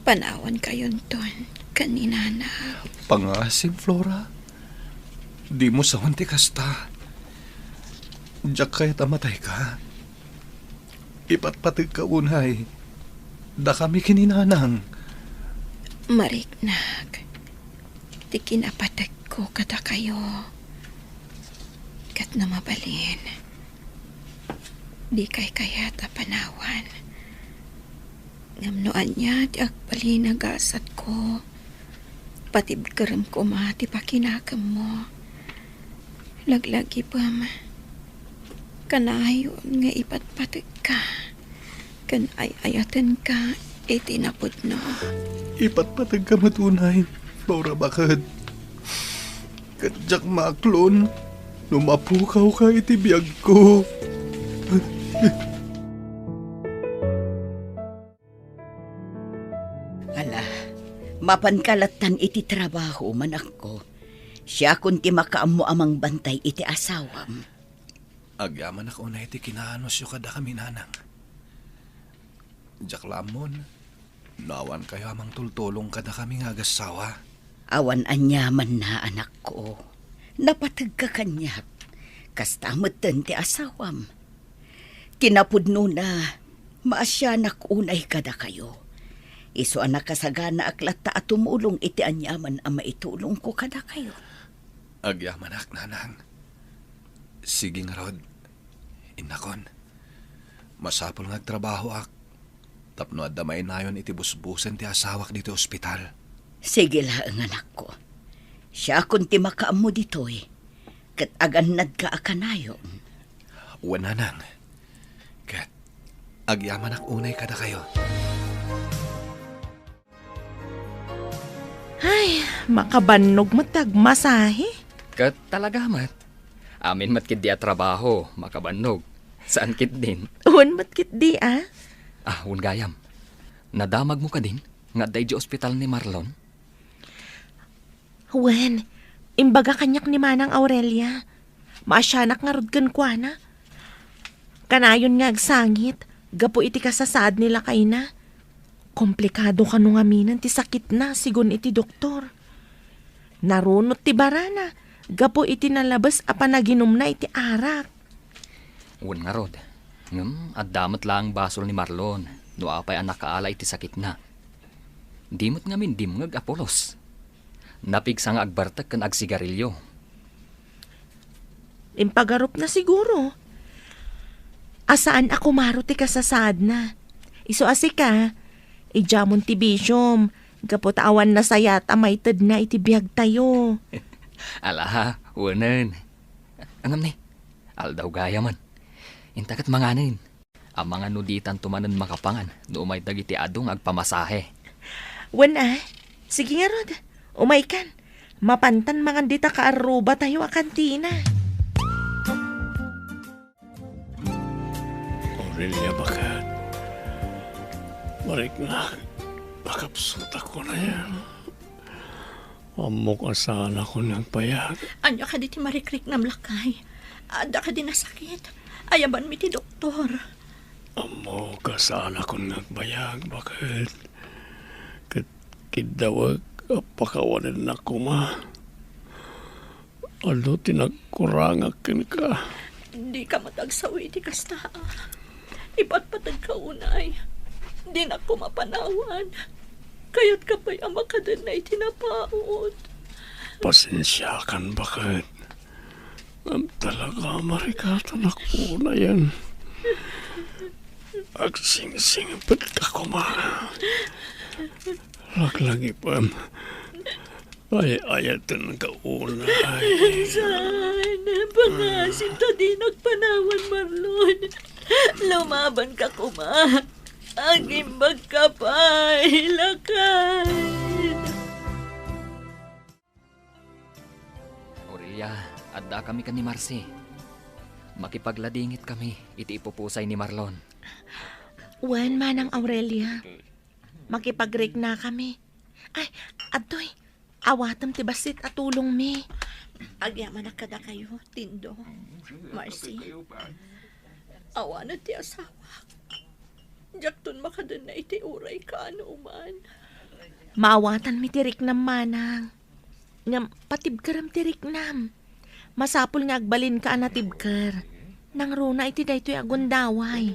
Panawankayonton ken ni Nanang. Pangasim, Flora. Dimo sawen ti kasta. Diak kayat a matayka. Ipatpategka unay dakami ken ni Nanang. Mariknak ti kinapategko kadakayo. Ket no mabalin, dikay kayat a panawan. Ngem no ania ti agbalin a gasatko, patibkerem koma ti pakinakemmo. Laglagipem, kanayon nga ipatpategka ken ay-ayatenka iti napudno. Ipatpategka met unay, Flora, baket. Ket diak maaklon no mapukawka iti biagko. Ala, mapanka lattan iti trabaho, manakko. Siakon ti makaammo a mangbantay iti asawam. Agyamanak unay ti kinaanusyo kadakami, Nanang. Diak la ammon no awankayo a mangtultulong kadakami nga agassawa. Awan aniamanna, anakko. Napategka kaniak. Kasta metten ti asawam. Kinapudnona, maasianak unay kadakayo. Isu a nakasaganaak latta a tumulong iti aniaman a maitulongko kadakayo. Agyamanak, Nanang. Sige ngarud, innakon. Masapul nga agtrabahoak tapno adda mainayon iti busbusen ti asawak ditoy ospital. Sige laeng, anakko. Siakon ti makaammo ditoy, ket agannadka a kanayon. Wen, nanang. Ket agyamanak unay kadakayo. Ay, makabannog met ti agmasahe. Ket talaga met. Amin met ketdi a trabaho, makabannog. Saan ketdin? Wen met ketdi, a? Ah, wen gayam. Nadamagmo kadin nga adda idiay ospital ni Marlon? Wen, imbaga kaniak ni Manang Aurelia. Maasianak ngarud kenkuana. Kanayon nga agsangit gapu iti kasasaad ni lakayna. Komplikado kano ngaminen ti sakitna, sigun iti doktor. Narunot ti barana gapu iti nalabes a panaginumna iti arak. Wen ngarud, ngem adda met laeng basol ni Marlon no apay a nakaala iti sakitna. Di met ngamin dimngeg a pulos. Napigsa nga agbartek ken agsigarilio. Impagarupna siguro a saan a kumaro ti kasasaadna. Isu a sika, idiamon ti bisiom, gapu ta awan nasayat a maitedna iti biagtayo. Ala, wenen. Ngem ni, aldaw gayamen. Inta ket manganen. Amangan no ditanto manen makapangan no umay dagiti adu nga agpamasahe. Wen a, sige ngarud, umaykan. Mapantan mangan dita kaarrubatayo a kantina. Aurelia, baket. Mariknak, pakapsutak ko na yan. Ammok a saanakon nga agbayag. Ania kadi ti marikriknam, lakay? Adda kadi nasakit? Ayabanmi ti doktor. Ammok a saanakon nga agbayag, baket. Ket kiddawek a pakawanennak koma. Adu ti nagkurangak kenka. Dika met agsawi iti kasta, a. Ipatpateg ka unay. Dinak koma panawan. Kayatka pay a makadenna iti napaut. Pasensiakan, baket. Ngem talaga, marikatanak unayen. Agsingsingpet ka koma. Laglagipem. Ay-ayaten ka unay. Saan? Pangasim ta dinak panawan, Marlon. Lumaban ka koma. Agimbag ka pay, lakay. Aurelia, adda kami ken ni Marcy. Makipagladingit kami iti ipupusay ni Marlon. Wen, Manang Aurelia. Makipagrikna kami. Ay, adtoy. Awatem ti bassit a tulongmi. Agyamanak kadakayo, Tindo, Marcy. Awanen ti asawak. Diakton makadenna iti uray kaanoman. Maawatanmi ti riknam, manang. Ngem patibkerem ti riknam. Masapul nga agbalinka a natibker. Nangruna iti daytoy a gundaway.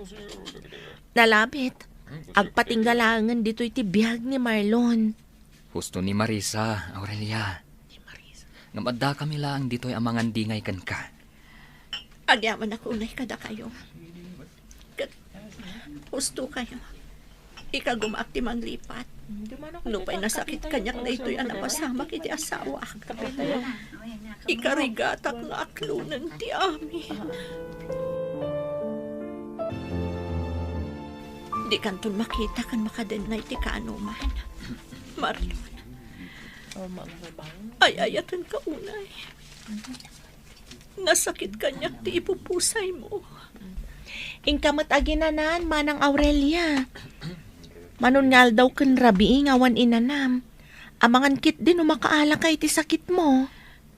Nalabit, agpatingga laengen ditoy ti biag ni Marlon. Husto ni Marisa, Aurelia. Ngem addakami laeng ditoy a mangandingay kenka. Agyamanak unay kadakayo. Ket husto kayo. Ikagumaak ti manglipat. Nupay nasakit kaniak daytoy a napasamak iti asawak. Ikarigatak nga aklonen ti amin. Dikanton makita ken makadenna iti kaanoman. Marlon. Ay-ayatenka unay. Nasakit kaniak ti ipupusaymo. Inka met aginanan, Manang Aurelia. Manon nga aldaw ken rabii nga awan inanam. Amangan ketdi no makaalaka iti sakitmo.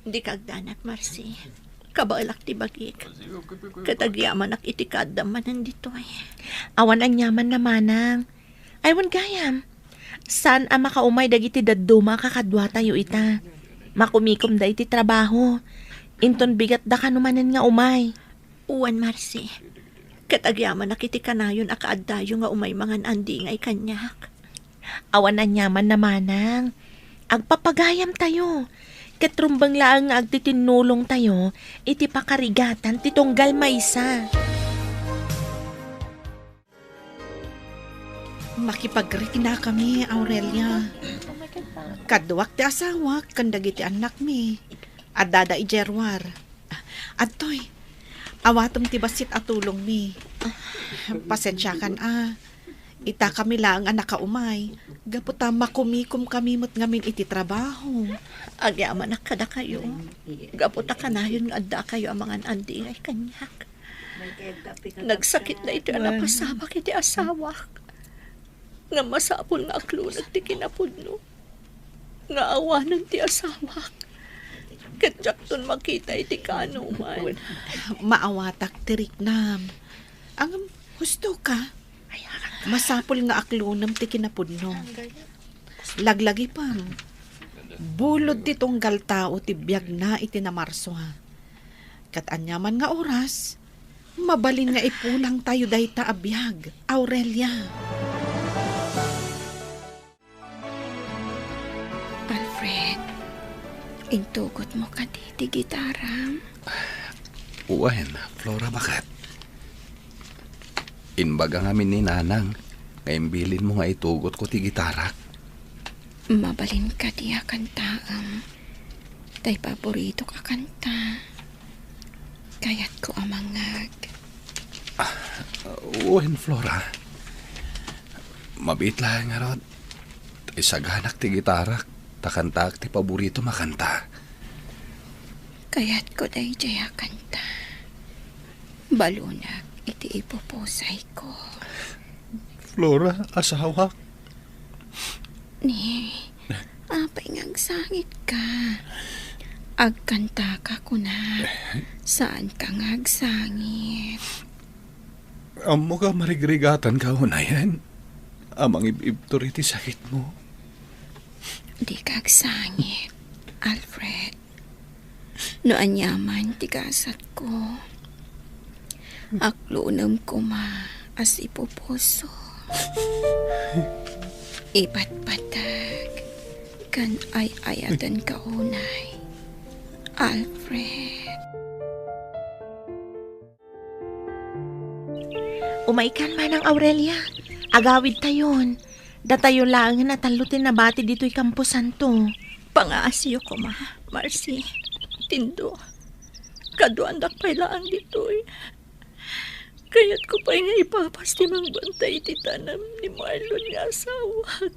Dika agdanag, Marcy. Kabaelak ti bagik. Ket agyamanak iti kaaddam manen ditoy. Awan aniaman na, manang. Ay, wen gayam. Saan a makaumay dagiti dadduma a kakaduatayo ita. Makumikomda iti trabaho. Inton bigatda kano manen nga umay. Wen, Marcy. Ket agyamanak iti kanayon a kaaddayo nga umay mangan-andingay kaniak. Awan aniaman na, manang. Agpapagayamtayo. Ket rumbeng laeng nga agtitinnulongtayo iti pakarigatan ti tunggal maysa. Makipagriknakami, Aurelia. Kaduak ti asawak ken dagiti annakmi. Addada idiay ruar. Adtoy, awatem ti bassit a tulongmi. Pasensiakan a. Ita kami laeng a nakaumay. Gapu ta makumikomkami met ngamin iti trabaho. Agyamanak kadakayo. Gapu ta kanayon nga addakayo a mangan-andi ngay kaniak. Nagsakit daytoy a napasabak iti asawak. Nga masapul nga akloneg ti kinapudno. Nga awanen ti asawak. Ket diakton makita iti kaanoman. Maawatak ti riknam. Ngem, husto ka. Masapul nga aklonem ti kinapudno. Laglagipem. Bulod ti tunggal tao ti biagna iti Namarsua. Ket aniaman nga oras, mabalin nga ipulangtayo dayta a biag, Aurelia. Alfred, intugotmo kadi ti gitaram? Wen, Flora, baket. Imbaga ngamin ni Nanang nga imbilinmo nga itugotko ti gitarak. Mabalin kadi a kantaem? Tay paboritok a kanta. Kayatko a mangngeg. Wen, Flora. Mabiit laeng ngarud. Isaganak ti gitarak, ta kantaak ti paboritom a kanta. Kayatko daydiay a kanta. Balonak iti ipupusayko. Flora, asawak. Ni, apay nga agsangitka? Agkantaka, kunak. Saanka nga agsangit. Ammok a marigrigatanka unayen a mangib-ibtur iti sakitmo. Dika agsangit, Alfred. No aniaman ti gasatko, aklonem koma a sipupuso. Ipatpateg ken ay-ayatenka unay, Alfred. Umaykan, Manang Aurelia. Agawidtayon. Datayo laengen a tallo ti nabati ditoy kamposanto. Pangaasiyo koma, Marcy. Tindo. Kaduaandak pay laeng ditoy. Kayatko pay nga ipapas ti mangbantay iti tanem ni Marlon nga asawak.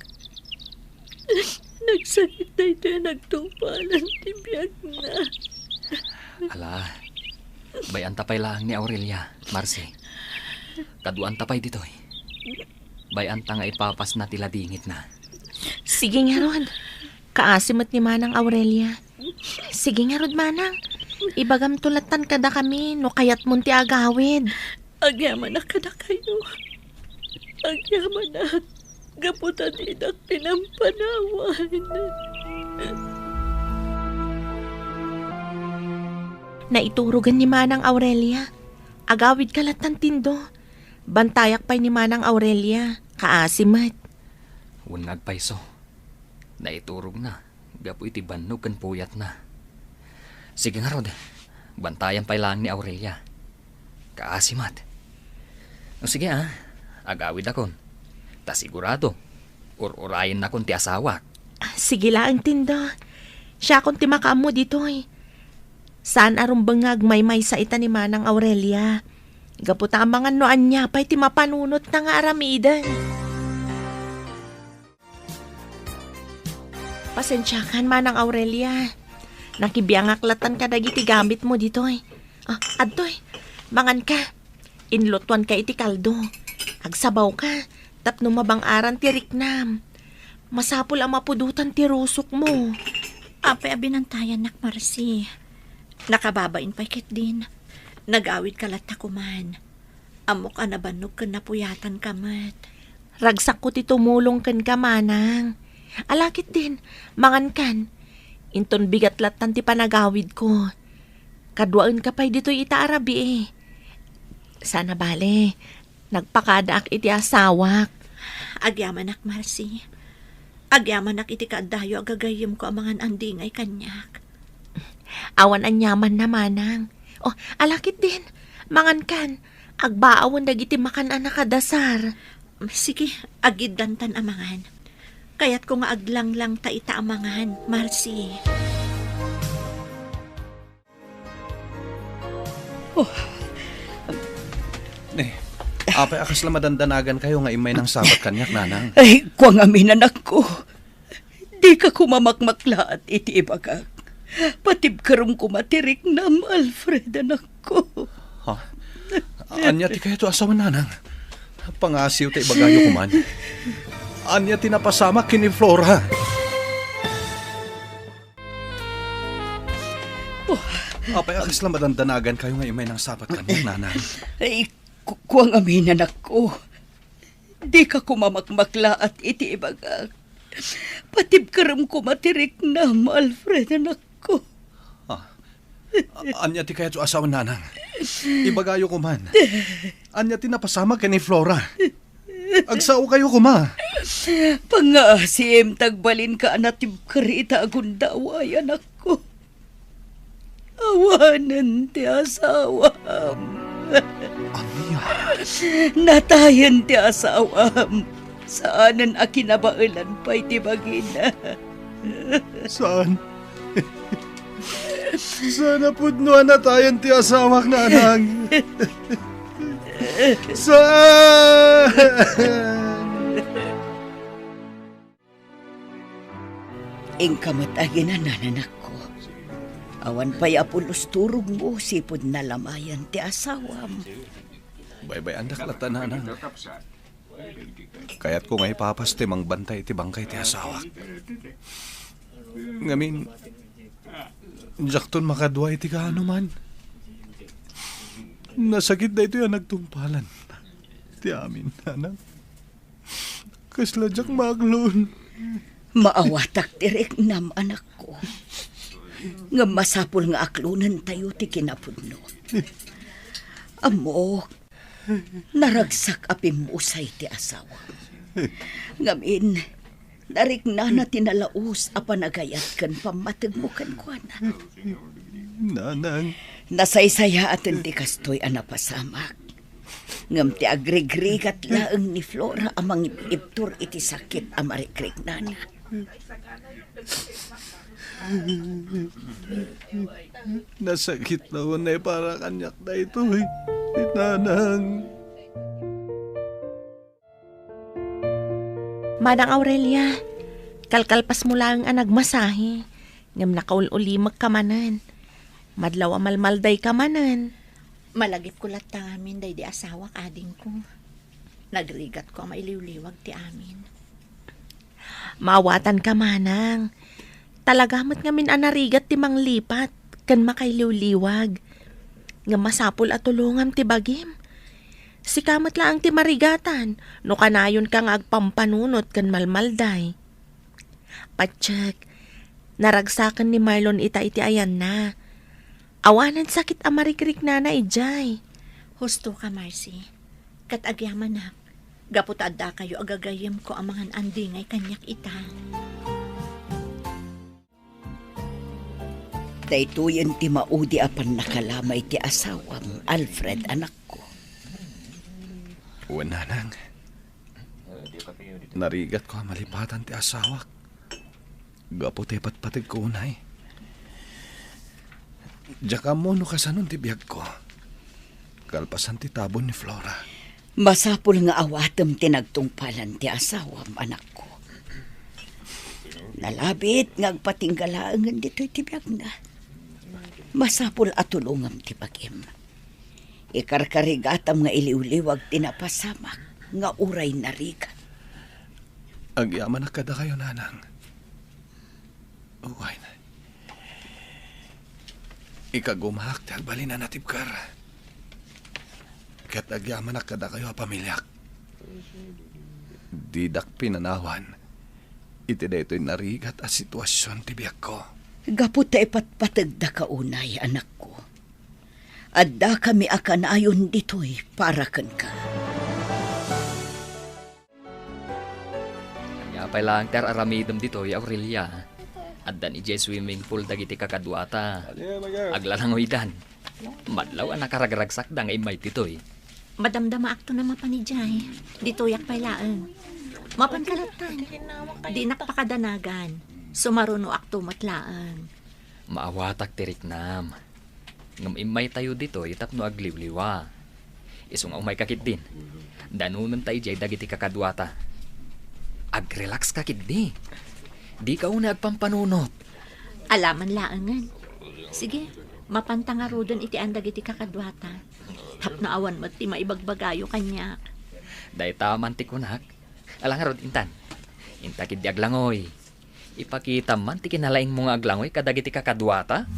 Nagsakit daytoy a nagtungpalan ti biagna. Ala, bay-anta pay laeng ni Aurelia, Marcy. Kaduaanta pay ditoy. Bay-anta nga ipapasna ti ladingitna. Sige ngarud. Kaasi met ni Manang Aurelia. Sige ngarud, Manang. Ibagamto lattan kadakami no kayatmon ti agawid. Agyamanak kadakayo. Agyamanak. Gapu ta didak pinampanawan. Naiturogen ni Manang Aurelia. Agawidka lattan, Tindo. Bantayak pay ni Manang Aurelia. Kaasi met. Wen, agpayso. Naiturogna gapu iti bannog ken puyatna. Sige ngarud, bantayan pay laeng ni Aurelia. Kaasi met. O sige a, agawidakon. Ta sigurado, ur-urayennakon ti asawak. Sige laeng, Tindo. Siakon ti makaammo ditoy. Saan a rumbeng nga agmaymaysa ita ni Manang Aurelia. Gapu ta amangan no ania pay ti mapanunotna nga aramiden. Pasensiakan, Manang Aurelia. Nakibiangak lattan kadagiti gamitmo ditoy. Ah, adtoy. Manganka. Inlutuanka iti kaldo. Agsabawka tapno mabang-aran ti riknam. Masapul a mapudotan ti rusokmo. Apay a binantayannak, Marcy? Nakababain pay ketdin. Nagawidka latta koman. Ammok a nabannog ken napuyatanka met. Ragsakko ti tumulong kenka, Manang. Ala ketdin, mangankan. Inton bigat lattan ti panagawidko. Kaduaenka pay ditoy ita a rabii. Saan a bale, nagpakadaak iti asawak. Agyamanak, Marcy. Agyamanak iti kaaddayo a gagayyemko a mangan-andi ngay kaniak. Awan aniamanna, Manang. O, ala ketdin, mangankan. Agbaawen dagiti makan a nakadasar. Sige, agiddantan a mangan. Kayatko nga aglanglang ta ita a mangan, Marcy. Oh. Ne, apay a kasla madandanagankayo nga immay nangsabat kaniak, nanang? Ay, kua ngamin, anakko. Dika koma makmaklaat iti ibagak. Patibkerem koma ti riknam, Alfred, anakko. Ha? Ania ti kayatyo a sawen, nanang? Pangngasiw ta ibagayo koman. Ania ti napasamak ken ni Flora? Oh. Apay a kasla madandanagankayo nga immay nangsabat kaniak, nanang? Ay, ku-, kua ngamin, anakko. Dika koma makmaklaat iti ibagak. Patibkerem koma ti riknam, Alfred, anakko. Ah, ania ti kayatyo a sawen, nanang? Ibagayo koman. Ania ti napasamak ken ni Flora? Agsaokayo koma. Pangngaasim ta agbalinka a natibker ita a gundaway, anakko. Awanen ti asawam. Ania? Natayen ti asawam. Saanen a kinabaelan pay ti bagina. Saan? Saan a pudno a natayen ti asawak, nanang? Saan? Inka met aginana, anakko. Awan pay a pulos turogmo sipud nalamayan ti asawam. Baybay-andak latta, nanang. Kayatko nga ipapas ti mangbantay iti bangkay ti asawak. Ngamin, diakton makadua iti kaanoman. Nasakit daytoy a nagtungpalan ti amin, nanang. Kasla diak maaklon. Maawatak ti riknam, anakko. Ngem masapul nga aklonentayo ti kinapudno. Ammok, naragsak a pimmusay ti asawam. Ngamin, nariknana ti nalaus a panagayat ken pammategmo kenkuana. Nanang. Nasaysayaaten ti kastoy a napasamak. Ngem ti agrigrigat laeng ni Flora a mangib-ibtur iti sakit a marikriknana. Nasakit la unay para kaniak daytoy, nanang. Manang Aurelia, kalkalpasmo laeng a nagmasahe, ngem nakaul-ulimekka manen. Madlaw a malmaldayka manen. Malagipko latta ngamin daydi asawak, adingko. Nagrigatko a mailiwliwag ti amin. Maawatanka, manang. Talaga met ngamin a narigat ti manglipat ken makailiwliwag. Ngem masapul a tulongam ti bagim. Sika met laeng ti marigatan no kanayonka nga agpampanunot ken malmalday. Patiek, naragsaken ni Marlon ita iti ayanna. Awanen sakit a marikriknana idiay. Husto ka, Marcy. Ket agyamanak, gapu ta addakayo a gagayyemko a mangan-andingay kaniak ita. Daytoyen ti maudi a pannakalamay ti asawam, Alfred, anakko. Wen, nanang. Narigatko a malipatan ti asawak gapu ta ipatpategko unay. Diak ammo no kasanon ti biagko kalpasan ti tabon ni Flora. Masapul nga awatem ti nagtungpalan ti asawam, anakko. Nalabit nga agpatingga laengen ditoy ti biagna. Masapul a tulongam ti bagim. Ikarkarigatam nga iliwliwag ti napasamak nga uray narigat. Agyamanak kadakayo, nanang. Uwayen. Ikagumaak ti agbalin a natibker. Ket agyamanak kadakayo a pamiliak. Didak pinanawan iti daytoy narigat a situasion ti biagko. Gapu ta ipatpategdaka unay, anakko. Addakami a kanayon ditoy para kenka. Ania pay laeng ti ar-aramidem ditoy, Aurelia? Addan idiay swimming pool dagiti kakaduata. Aglalangoydan. Madlaw a nakaragragsakda nga immay ditoy. Madamdamaakto a mapan idiay. Ditoyak pay laeng. Mapan ka lattan. Dinak pakadanagan. Sumarunoakto met laeng. Maawatak ti riknam. Ngem immaytayo ditoy tapno agliwliwa. Isu nga umayka ketdin. Danonenta idiay dagiti kakaduata. Ag-relax ka ketdi. Dika unay agpampanunot. Alaman laengen. Sige, mapanta ngaruden iti an dagiti kakaduata. Tapno awan met ti maibagbagayo kaniak. Dayta man ti kunak. Ala ngarud, intan. Inta ketdi aglangoy. Ipakitam man ti kinalaingmo nga aglangoy kadagiti kakaduata.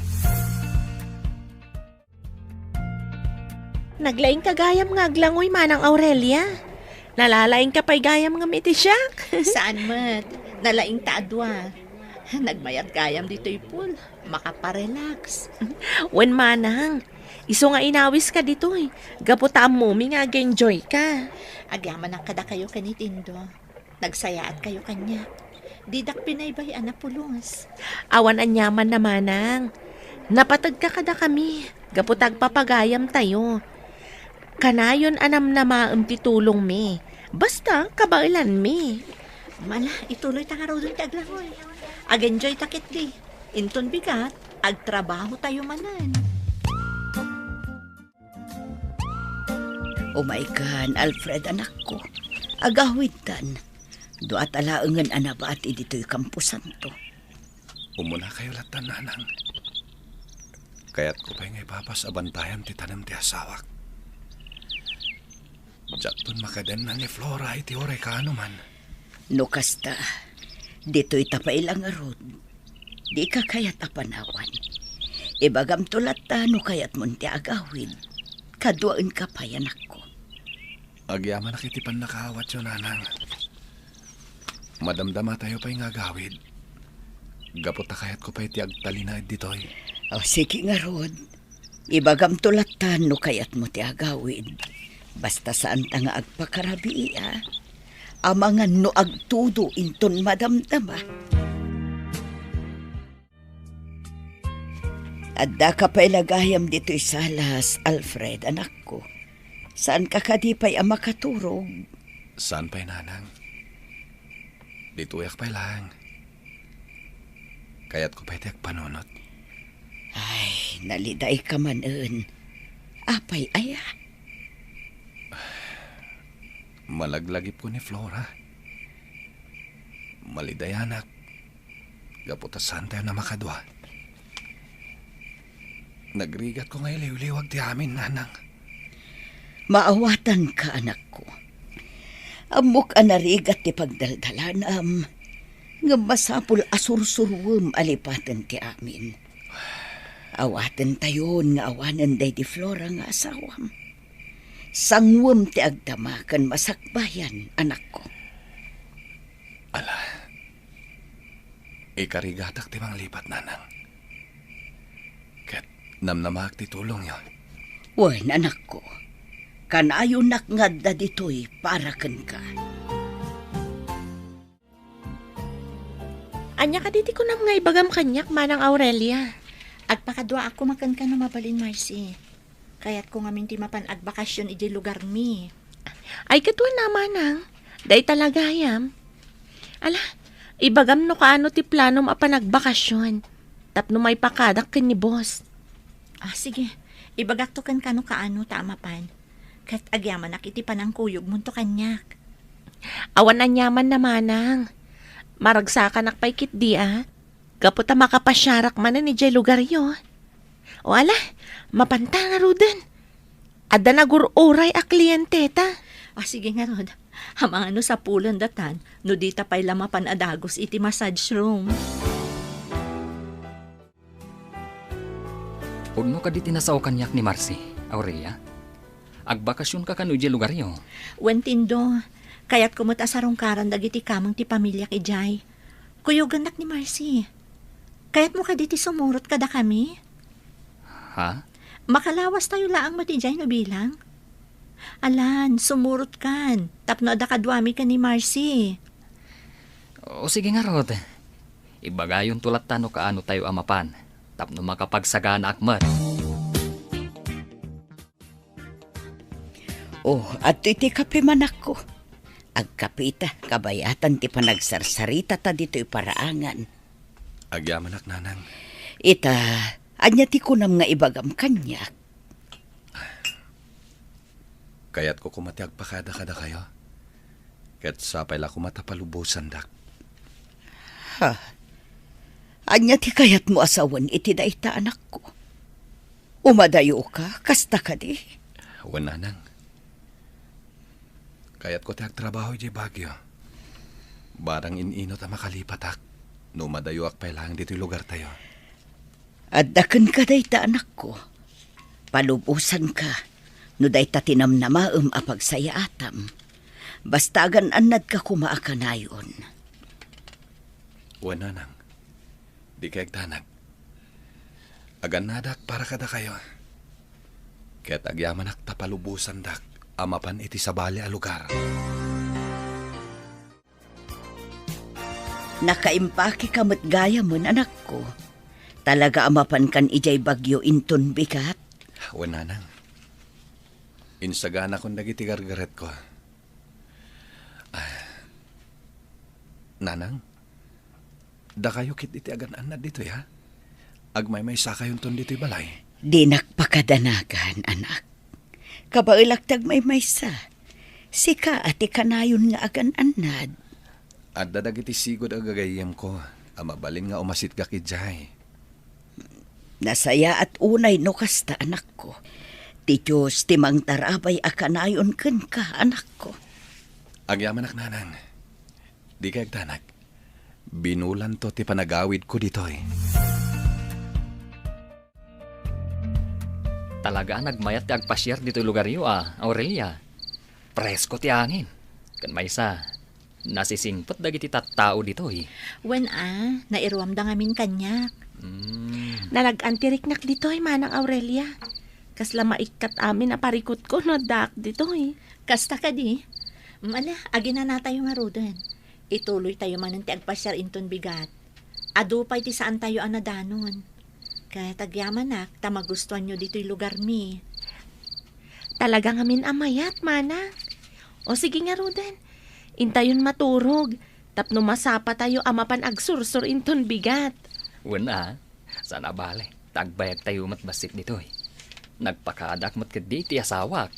Naglaingka gayam nga aglangoy, Manang Aurelia. Nalalaingka pay gayam ngem iti siak. Saan met. Nalaingta a dua. Nagmayat gayam ditoy pool. Makaparelax. Wen, Manang. Isu nga inawiska ditoy. Gapu ta ammomi nga ag-enjoyka. Agyamanak kadakayo ken ni Tindo. Nagsayaatkayo kaniak. Didak binaybay-an a pulos. Awan aniaman a, Manang. Napategka kadakami gapu ta agpapagayamtayo. Kanayon a namnamaem ti tulongmi. Basta, kabaelanmi. Ala, ituloyta ngaruden ti aglangoy. Ag-enjoyta ketdi. Inton bigat, agtrabahotayo manen. Umaykan, Alfred, anakko. Agawidtan. Duata laengen a nabati ditoy kamposanto. Umunakayo lattan, Nanang. Kayatko pay nga ipapas a bantayan ti tanem ti asawak. Diakton makadenna ni Flora iti oray kaano man. No kasta, ditoyta pay la ngarud. Dika kayat a panawan. Ibagamto latta no kayatmon ti agawid. Kaduaenka pay, anakko. Agyamanak iti pannakaawatyo, Nanang. Madamdamatayo pay nga agawid. Gapu ta kayatko pay ti agtalinaed ditoy. O, sige ngarud. Ibagamto lattan no kayatmo ti agawid. Basta saanta nga agpakarabii, a. Amangan no agtudo inton madamdama. Addaka pay la gayam ditoy salas, Alfred, anakko. Saanka kadi pay a makaturog? Saan pay, Nanang. Ditoyak pay laeng. Kayatko pay ti agpanunot. Ay, nalidayka manen. Apay aya? Malaglagipko ni Flora. Malidayanak. Gapu ta saantayo a makadua. Nagrigatko nga iliwliwag ti amin, Nanang. Maawatanka, anakko. Ammok a narigat ti pagdaldalanam, ngem masapul a sursuruem a lipaten ti amin. Awatentayon nga awanen daydi Flora nga asawam. Sanguem ti agdama ken masakbayan, anakko. Ala, ikarigatak ti manglipat, Nanang. Ket namnamaak ti tulongyo. Wen, anakko. Kanayonak nga adda ditoy para kenka. Ania kadi ti kunam nga ibagam kaniak, Manang Aurelia? Agpakaduaak koma kenka no mabalin, Marcy. Kayatko ngamin ti mapan agbakasyon idiay lugarmi. Ay, ket wen a, Manang. Dayta la gayam. Ala, ibagam no kaano ti planom a panagbakasyon. Tapno maipakadak ken ni boss. Ah, sige. Ibagakto kenka no kaano ta a mapan. Ket agyamanak iti panangkuyogmonto kaniak. Awan aniaman a, Manang. Maragsakanak pay ketdi a. Gapu ta makapasiarak manen idiay lugaryo. O ala, mapanta ngaruden. Adda nagur-uray a klienteta. Ah, sige ngarud. Amangan no sapulendatan no dita pay la mapan a dagus iti massage room. Pudno kadi ti nasao kaniak ni Marcy, Aurelia? Agbakasionka kano idiay lugaryo? Wen, Tindo, kayatko met a sarungkaran dagiti kameng ti pamiliak idiay. Kuyogennak ni Marcy. Kayatmo kadi ti sumurot kadakami? Ha? Makalawastayo laeng met idiay no bilang. Alan, sumurotkan, tapno adda kaduami ken ni Marcy. O, sige ngarud. Ibagayonto latta no kaano tayo a mapan, tapno makapagsaganaak met. Oh, adtoy ti kape, manakko. Agkapita, kabayatan ti panagsarsaritata ditoy paraangan. Agyamanak, nanang. Ita, ania ti kunam nga ibagam kaniak? Kayatko koma ti agpakada kadakayo. Ket sapay la koma ta palubosandak. Ha? Ania ti kayatmo a sawen iti dayta, anakko? Umadayoka, kasta kadi? Wen, nanang. Kayatko ti agtrabaho idiay Baguio. Barang in-inut a makalipatak, no umadayoak pay laeng ditoy lugartayo. Adda kenka dayta, anakko. Palubosanka no dayta ti namnamaem a pagsayaatam. Basta agan-annadka koma a kanayon. Wen, nanang. Dika agdanag. Agannadak para kadakayo. Ket agyamanak ta palubosandak a mapan iti sabali a lugar. Nakaimpakeka met gayamen, anakko. Talaga a mapankan idiay Baguio inton bigat? Wen, nanang. Insaganakon dagiti gargaretko. Ah, nanang, dakayo ket iti agan-annad ditoy, ha? Agmaymaysakayonton ditoy balay. Dinak pakadanagan, anak. Kabaelak ti agmaymaysa. Sika a ti kanayon nga agan-annad. Adda dagiti sigud a gagayyemko a mabalin nga umasitgak idiay. Nasayaat unay no kasta, anakko. Ti Dios ti mangtarabay a kanayon kenka, anakko. Agyamanak, nanang. Dika agdanag. Binulanto ti panagawidko ditoy. Talaga a nagmayat ti agpasiar ditoy lugaryo, a, Aurelia. Presko ti angin. Ken maysa, nasisingpet dagiti tattao ditoy. Wen a, nairuamda ngamin kaniak. Mm. Nalagyan ti riknak ditoy, Manang Aurelia. Kasla maikkat amin a parikutko no addaak ditoy. Kasta kadi? Mala, aginanatayo ngaruden. Ituloytayo manen ti agpasiar inton bigat. Adu pay ti saantayo a nadanon. Ket agyamanak ta magustuanyo ditoy lugarmi. Talaga ngamin a mayat, manang. O sige ngaruden, intayon maturog tapno masapatayo a mapan agsursor inton bigat. Wen a, saan a bale, ta agbayagtayo met bassit ditoy. Nagpakadaak met ketdi iti asawak.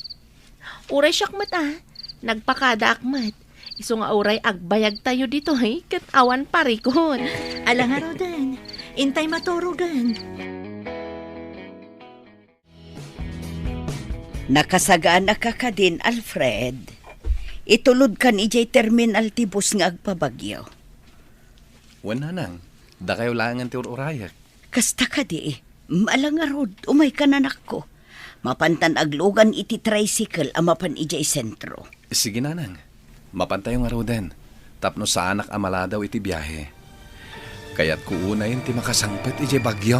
Uray siak met a, nagpakadaak met. Isu nga uray agbayagtayo ditoy ket awan parikut. Ala ngaruden, intay maturogen. Nakasagaanaka kadin, Alfred. Itulodkan idiay terminal ti bus nga agpabagyo. Wen, nanang, dakayo laengen ti ur-urayek. Kasta kadi, ala ngarud, umaykan, anakko. Mapantan aglugan iti tricycle a mapan idiay sentro. Sige, nanang. Mapantayo ngaruden, tapno saanak a maladaw iti biahe. Kayatko unayen ti makasangpet idiay bagyo.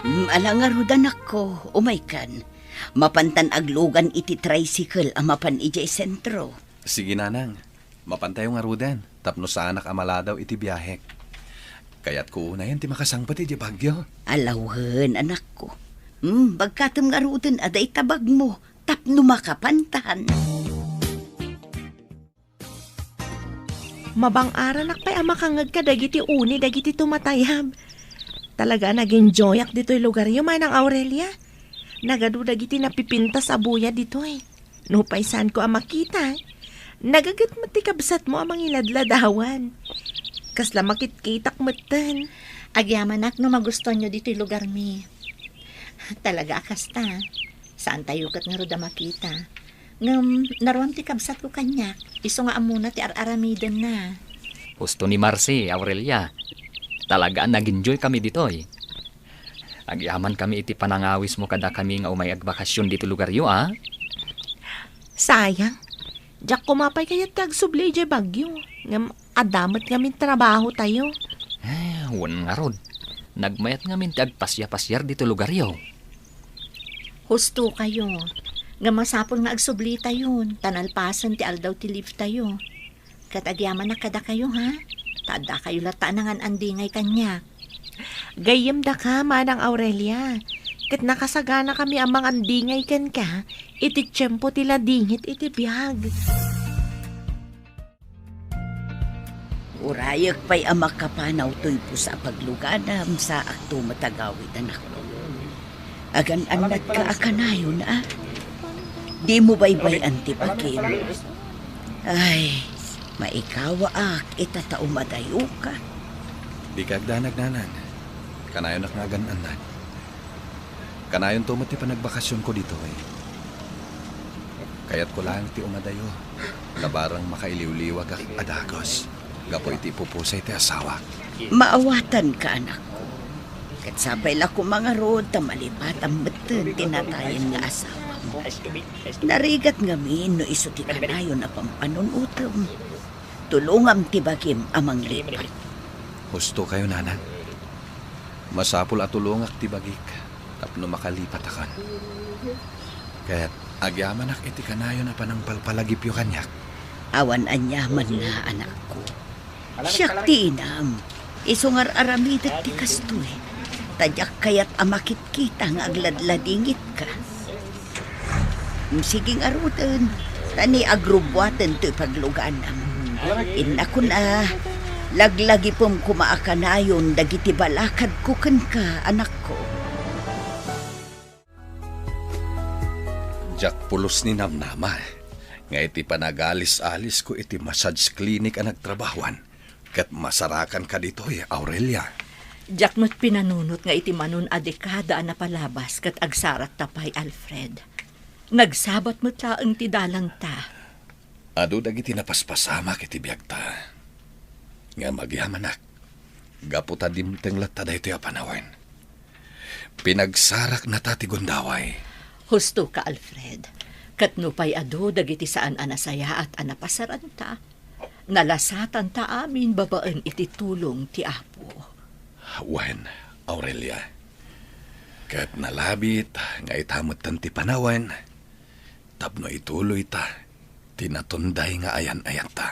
Mm, ala ngarud, anakko, umaykan. Mapantan aglugan iti tricycle a mapan idiay sentro. Sige, nanang. Mapantayo ngaruden, tapno saanak a maladaw iti biahek. Kayatko unayen ti makasangpet idiay bagyo. Ala wen, anakko. Hmm, bagkatem ngaruden a dayta bagmo tapno makapantan. Mabang-aranak pay a makangngeg kadagiti uni dagiti tumatayab. Talaga a nag-enjoyak ditoy lugaryo, Manang Aurelia. Nagadu dagiti napipintas a buya ditoy. Nupay saanko a makita, nagaget met ti kabsatmo a mangiladladawan. Kasla makitkitak metten. Agyamanak no magustuanyo ditoy lugarmi. Talaga a kasta. Saantayo ket ngarud a makita. Ngem naruam ti kabsatko kaniak, isu nga ammona ti ar-aramidenna. Husto ni Marcy, Aurelia. Talaga a nag-enjoy kami ditoy. Agyamankami iti panangawismo kadakami nga umay agbakasyon ditoy lugaryo, a? Sayang. Diak koma pay kayat ti agsubli idiay bagyo. Ngem adda met ngamin trabahotayo. Eh, wen ngarud. Nagmayat ngamin ti agpasiapasiar ditoy lugaryo. Hustokayo. Ngem masapul nga agsublitayon, ta nalpasen ti aldaw ti leave tayo. Ket agyamanak kadakayo, ha? Addakayo latta a nangan-andingay kaniak. Gayyemdaka, Manang Aurelia, ket nakasaganakami a mangandingay kenka iti tiempo ti ladingit iti biag. Urayek pay a makapanaw toy pusa a pagluganam, saakto met a gawid, anakko. Agan-annatka a kanayon, a? Dimo baybay-an ti bagim. Ay, maikawaak ita ta umadayoka. Dika agdanag, Nanang. Kanayonak nga agan-annad. Kanayonto met ti panagbakasionko ditoy. Kayatko laeng ti umadayo, ta barang makailiwliwagak a dagus gapu iti ipupusay ti asawak. Maawatanka, anakko. Ket sapay la koma ngarud ta malipatam metten ti natayen nga asawam. Narigat ngamin no isu ti kanayon a pampanunotem. Tulongam ti bagim a manglipat. Husto kayo, Nanang. Masapul a tulongak ti bagik tapno makalipatakon. Ket agyamanak iti kanayon a panangpalpalagipyo kaniak. Awan aniamanna, anakko. Siak ti inam. Isu nga ar-aramidek ti kastoy. Ta diak kayat a makitkita nga agladladingitka. Sige ngaruden, ta ni agrubbuaten toy pagluganam. Inna kuna, laglagipem koma a kanayon dagiti balakadko kenka, anakko. Diak pulos ni namnama nga iti panagalis-alisko iti massage clinic a nagtrabahuan, ket masarakanka ditoy, Aurelia. Diak met pinanunot nga iti manon a dekada a napalabas ket agsaratta pay, Alfred. Nagsabat met laeng ti dalanta. Adu dagiti napaspasamak iti biagta. Ngem agyamanak, gapu ta dimteng latta daytoy a panawen. Pinagsaraknata ti gundaway. Husto ka, Alfred. Ket nupay adu dagiti saan a nasayaat a napasaranta, nalasatanta amin babaen iti tulong ti Apo. Wen, Aurelia, ket nalabit nga ita metten ti panawen tapno ituloyta ti natunday nga ayan-ayatta.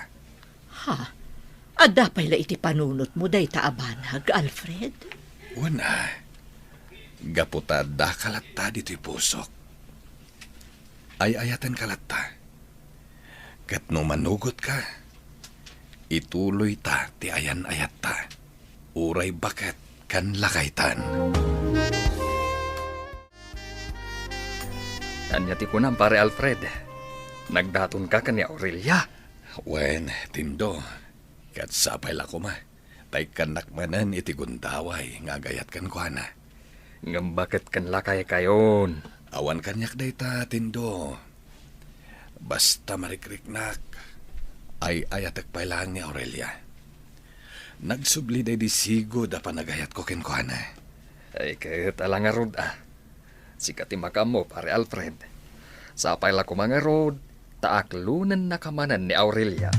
Ha? Adda pay la iti panunotmo dayta a banag, Alfred? Wen a, gapu ta addaka latta ditoy pusok. Ay-ayatenka latta. Ket no manugotka, ituloyta ti ayan-ayatta. Uray baket ken lakaytan. Ania ti kunam, Pare Alfred? Nagdatonka ken ni Aurelia? Wen, Tindo, ket sapay la koma, ta ikkannak manen iti gundaway nga agayat kenkuana. Ngem baket ken lakaykayon? Awan kaniak dayta, Tindo. Basta marikriknak, ay-ayatek pay laeng ni Aurelia. Nagsubli daydi sigud a panagayatko kenkuana. Ay, ket ala ngarud a. Sika ti makaammo, Pare Alfred. Sapay la koma ngarud, ta aklonennaka manen ni Aurelia.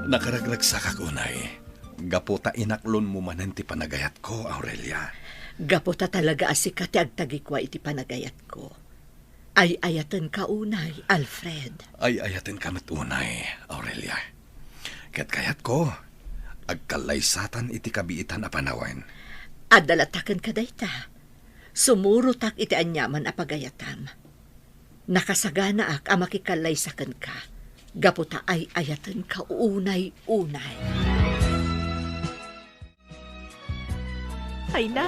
Nakaragragsakak unay, gapu ta inaklonmo manen ti panagayatko, Aurelia. Gapu ta talaga a sika ti agtagikua iti panagayatko. Ay-ayatenka unay, Alfred. Ay-ayatenka met unay, Aurelia. Ket kayatko, agkallaysatan iti kabiitan a panawen. Adda latta kenka dayta. Sumurotak iti aniaman a pagayatam. Nakasaganaak a makikallaysa kenka, gapu ta ay-ayatenka unay-unay. Ay na,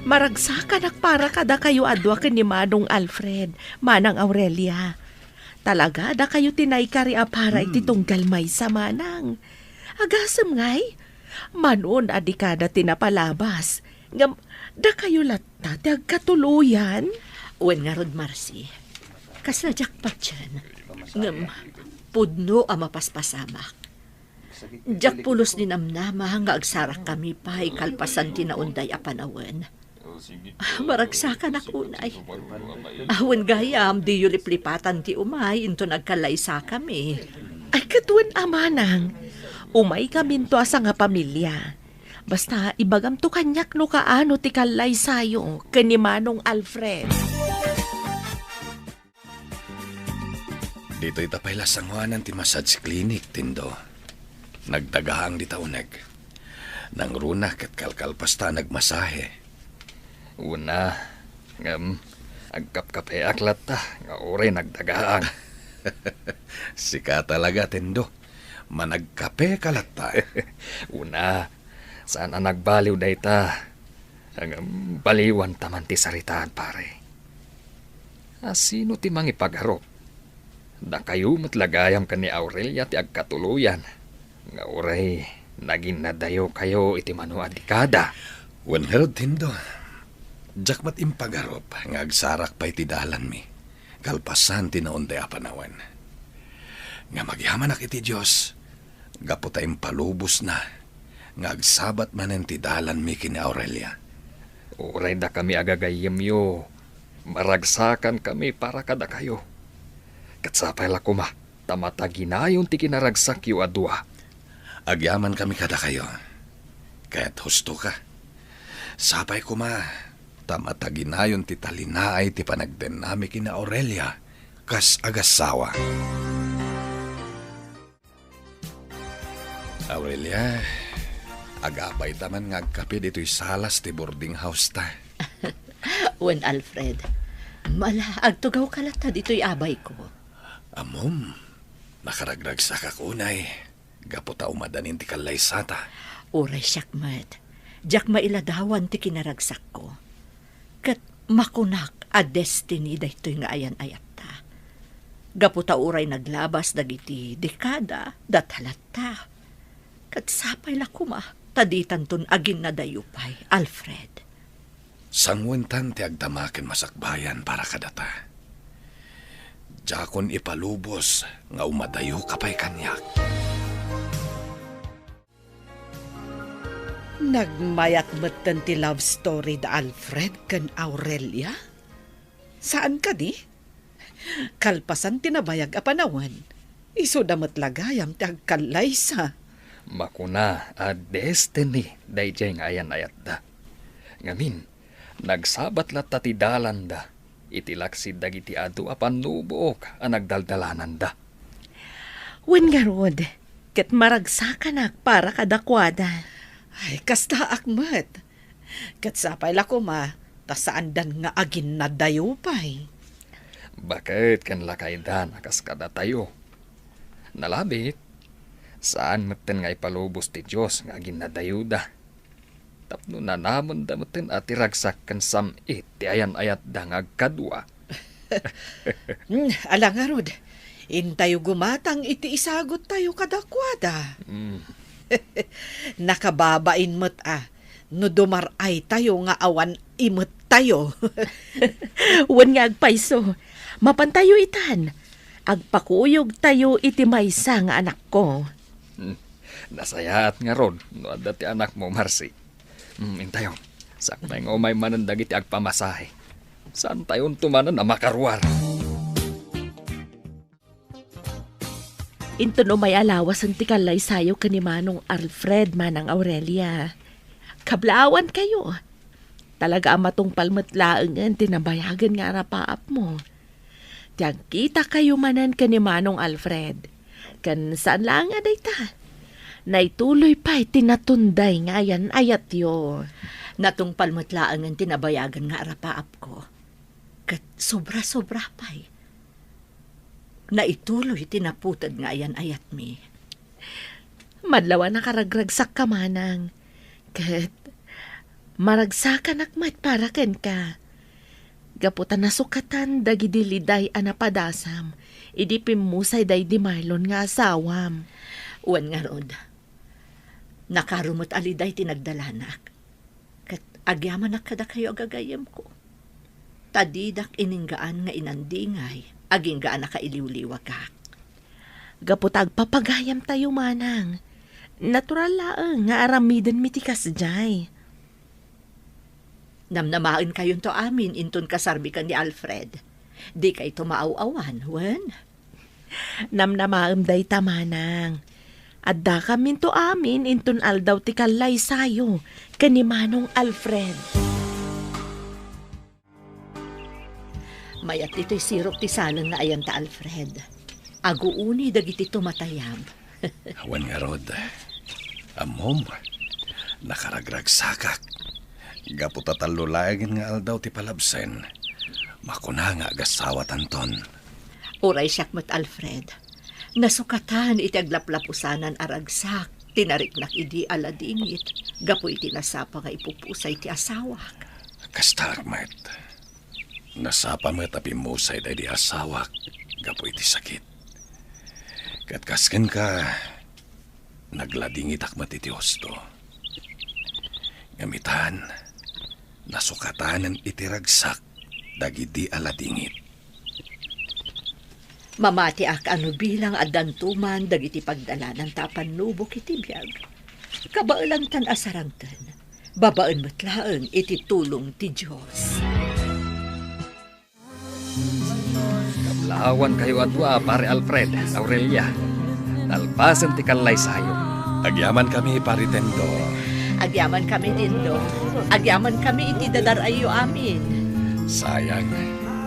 maragsakanak para kadakayo a dua ken ni Manong Alfred, Manang Aurelia. Talaga, dakayo ti naikari a para iti Hmm. tunggal maysa, Manang. Agasem ngay, manon a dekada ti napalabas, ngem dakayo latta ti agkatuloyan? Wen ngarud, Marcy, kasla diak patien, ngem pudno a mapaspasamak. Diak pulos ni namnama nga agsarakkami pay kalpasan ti naunday a panawen. Maragsakanak unay. Awan gayam, diyo liplipatan ti umay inton agkallaysakami. Ay, ket wen a, Manang, umaykaminto a sangapamilia. Basta ibagamto kaniak no kaano ti kallaysayo ken ni Manong Alfred. Ditoy ta pay la sangoanan ti massage clinic, Tindo. Nagdagaang dita uneg. Nangruna ket kalkalpasta a nagmasahe. Una, ngem agkapkapeak latta nga uray nagdagaang. Sika talaga, Tindo. Managkape ka latta. Una, saan a nagbaliw dayta. Ngem baliwan ta man ti saritaan, pare. A sino ti mangipagarup? Dakayo met la gayam ken ni Aurelia ti agkatuloyan, nga uray naginnadayokayo iti mano a dekada. Wen ngarud, Tindo, diak met impagarup nga agsarak pay ti dalanmi, kalpasan ti naunday a panawen. Ngem agyamanak iti Dios, gapu ta impalubosna nga agsabat manen ti dalanmi ken ni Aurelia. Uray dakami a gagayyemyo, maragsakankami para kadakayo. Ket sapay la koma ta mataginayon ti kinaragsakyo a dua. Agyamankami kadakayo. Ket husto ka. Sapay koma ta mataginayon ti talinaay ti panagdennami ken ni Aurelia kas agassawa. Aurelia, agapay ta man nga agkape ditoy salas ti boarding house ta. Wen, Alfred, mala, agtugawka latta ditoy abayko. Ammom, nakaragragsakak unay, gapu ta umadanin ti kallaysata. Uray siak met, diak mailadawan ti kinaragsakko. Ket makunak a destiny daytoy nga ayan-ayatta. Gapu ta uray naglabas dagiti dekada, data latta. Ket sapay la koma ta ditanton aginnadayo pay, Alfred. Sangoentan ti agdama ken masakbayan para kadata. Diakon ipalubos nga umadayoka pay kaniak. Nagmayat metten ti love story da Alfred ken Aurelia? Saan kadi? Kalpasan ti nabayag a panawen, isuda met la gayam ti agkallaysa. Makuna a destiny daydiay nga ayan-ayatda. Ngamin, nagsabat latta ti dalanda iti laksid dagiti adu a pannubook a nagdaldalananda. Wen ngarud, ket maragsakanak para kadakuada. Ay, kastaak met. Ket sapay la koma, ta saandan nga aginnadayo pay. Baket ken lakaydan a kas kadatayo. Nalabit, saan metten nga ipalubos ti Dios nga aginnadayoda. Tapno nanamenda metten a ti ragsak ken sam-it ti ayan-ayatda nga agkadua. Hmm, ala ngarud, intayo gumatang iti isaguttayo kadakuada. Mm. Nakababain met a no dumar-aytayo nga awan imettayo. Wen nga agpayso, mapantayo itan. Agpakuyogtayo iti maysa nga anakko. Hmm. Nasayaat ngarud no adda ti anakmo, Marcy. Hmm, intayo. Sakbay nga umay manen dagiti agpamasahe. Saantayonto manen a makaruar. Inton umay a lawasen ti kallaysayo ken ni Manong Alfred, Manang Aurelia, kablaawankayo. Talaga a matungpal met laengen ti nabayagen nga arapaapmo. Ti agkitakayo manen ken ni Manong Alfred. Ken saan laeng a dayta, naituloy pay ti natunday nga ayan-ayatyo. Natungpal met laengen ti nabayagen nga arapaapko. Ket sobra-sobra pay. Naituloy ti naputed nga ayan-ayatmi. Madlaw a nakaragragsakka, Manang. Ket maragsakanak met para kenka. Gapu ta nasukatan dagidi liday a napadasam idi pimmusay daydi Marlon nga asawam. Wen ngarud, nakaro met a liday ti nagdalanak. Ket agyamanak kadakayo a gagayyemko. Ta didak ininggaan nga inandingay, agingga a nakailiwliwagak. Gapu ta agpapagayamtayo, Manang. Natural laeng nga aramidenmi ti kasdiay. Namnamaenkayonto amin inton kasarbikan ni Alfred. Dikayto maaw-awan, wen? Namnamaem dayta, Manang. Addakaminto amin inton aldaw ti kallaysayo ken ni Manong Alfred. Mayat ditoy sirok ti saleng nga ayanta, Alfred. aguuni dagiti tumatayab. Wen ngarud, ammom, nakaragragsakak. Gapu ta tallo laengen nga aldaw ti palabsen, makuna nga agasawatanton. Uray siak met, Alfred, nasukatan iti aglaplapusanan a ragsak ti nariknak idi aladingit gapu iti nasapa nga ipupusay ti asawak. Kastaak met. Nasapa met a pimmusay daydi asawak gapu iti sakit. Ket kas kenka, nagladingitak met iti husto. Ngem itan, nasukatanen iti ragsak dagidi a ladingit. Mamatiak a no bilang addanto man dagiti pagdalananta a pannubok iti biag, kabaelantan a sarangten, babaen met laeng iti tulong ti Dios. Kablaawankayo a dua, Pare Alfred, Aurelia. Nalpasen ti kallaysayo. Agyamankami, Pare Tendo. Agyamankami, Tendo. Agyamankami iti dadar-ayyo amin. Sayang,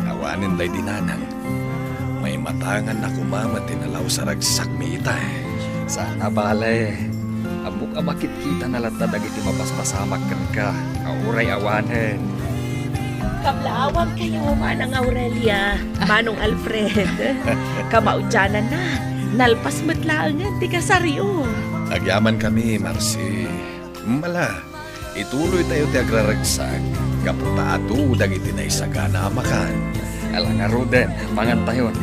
awanen daydi nanang. Maimatanganna koma met ti nalaus a ragsakmi ita. Saan a bale, ammok a makitkitana latta dagiti mapaspasamak kenka, a uray awanen. Kablaawankayo, Manang Aurelia, Manong Alfred. Kamaudiananna, nalpas met laengen ti kasaryo. Agyamankami, Marci. Mala, ituloytayo ti agraragsak, gapu ta adu dagiti naisagana a makan. Ala ngaruden, mangantayon.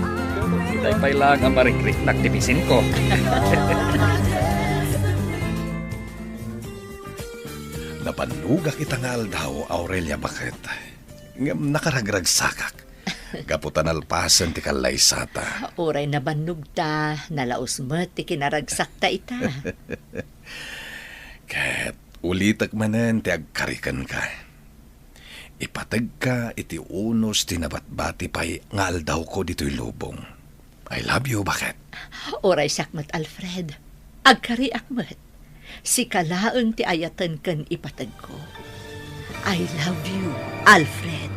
Itay pay laeng a marikriknak ti bisinko. Napannugak ita nga aldaw, Aurelia, baket. Ngem nakaragragsakak. Gapu ta nalpasen ti kallaysata. Uray nabannogta, nalaus met ti kinaragsakta ita. Ket ulitek manen ti agkari kenka. Ipategka iti unos ti nabatbati pay nga aldawko ditoy lubong. I love you, baket. Uray siak met, Alfred. Agkariak met. Sika laeng ti ayaten ken ipategko. I love you, Alfred.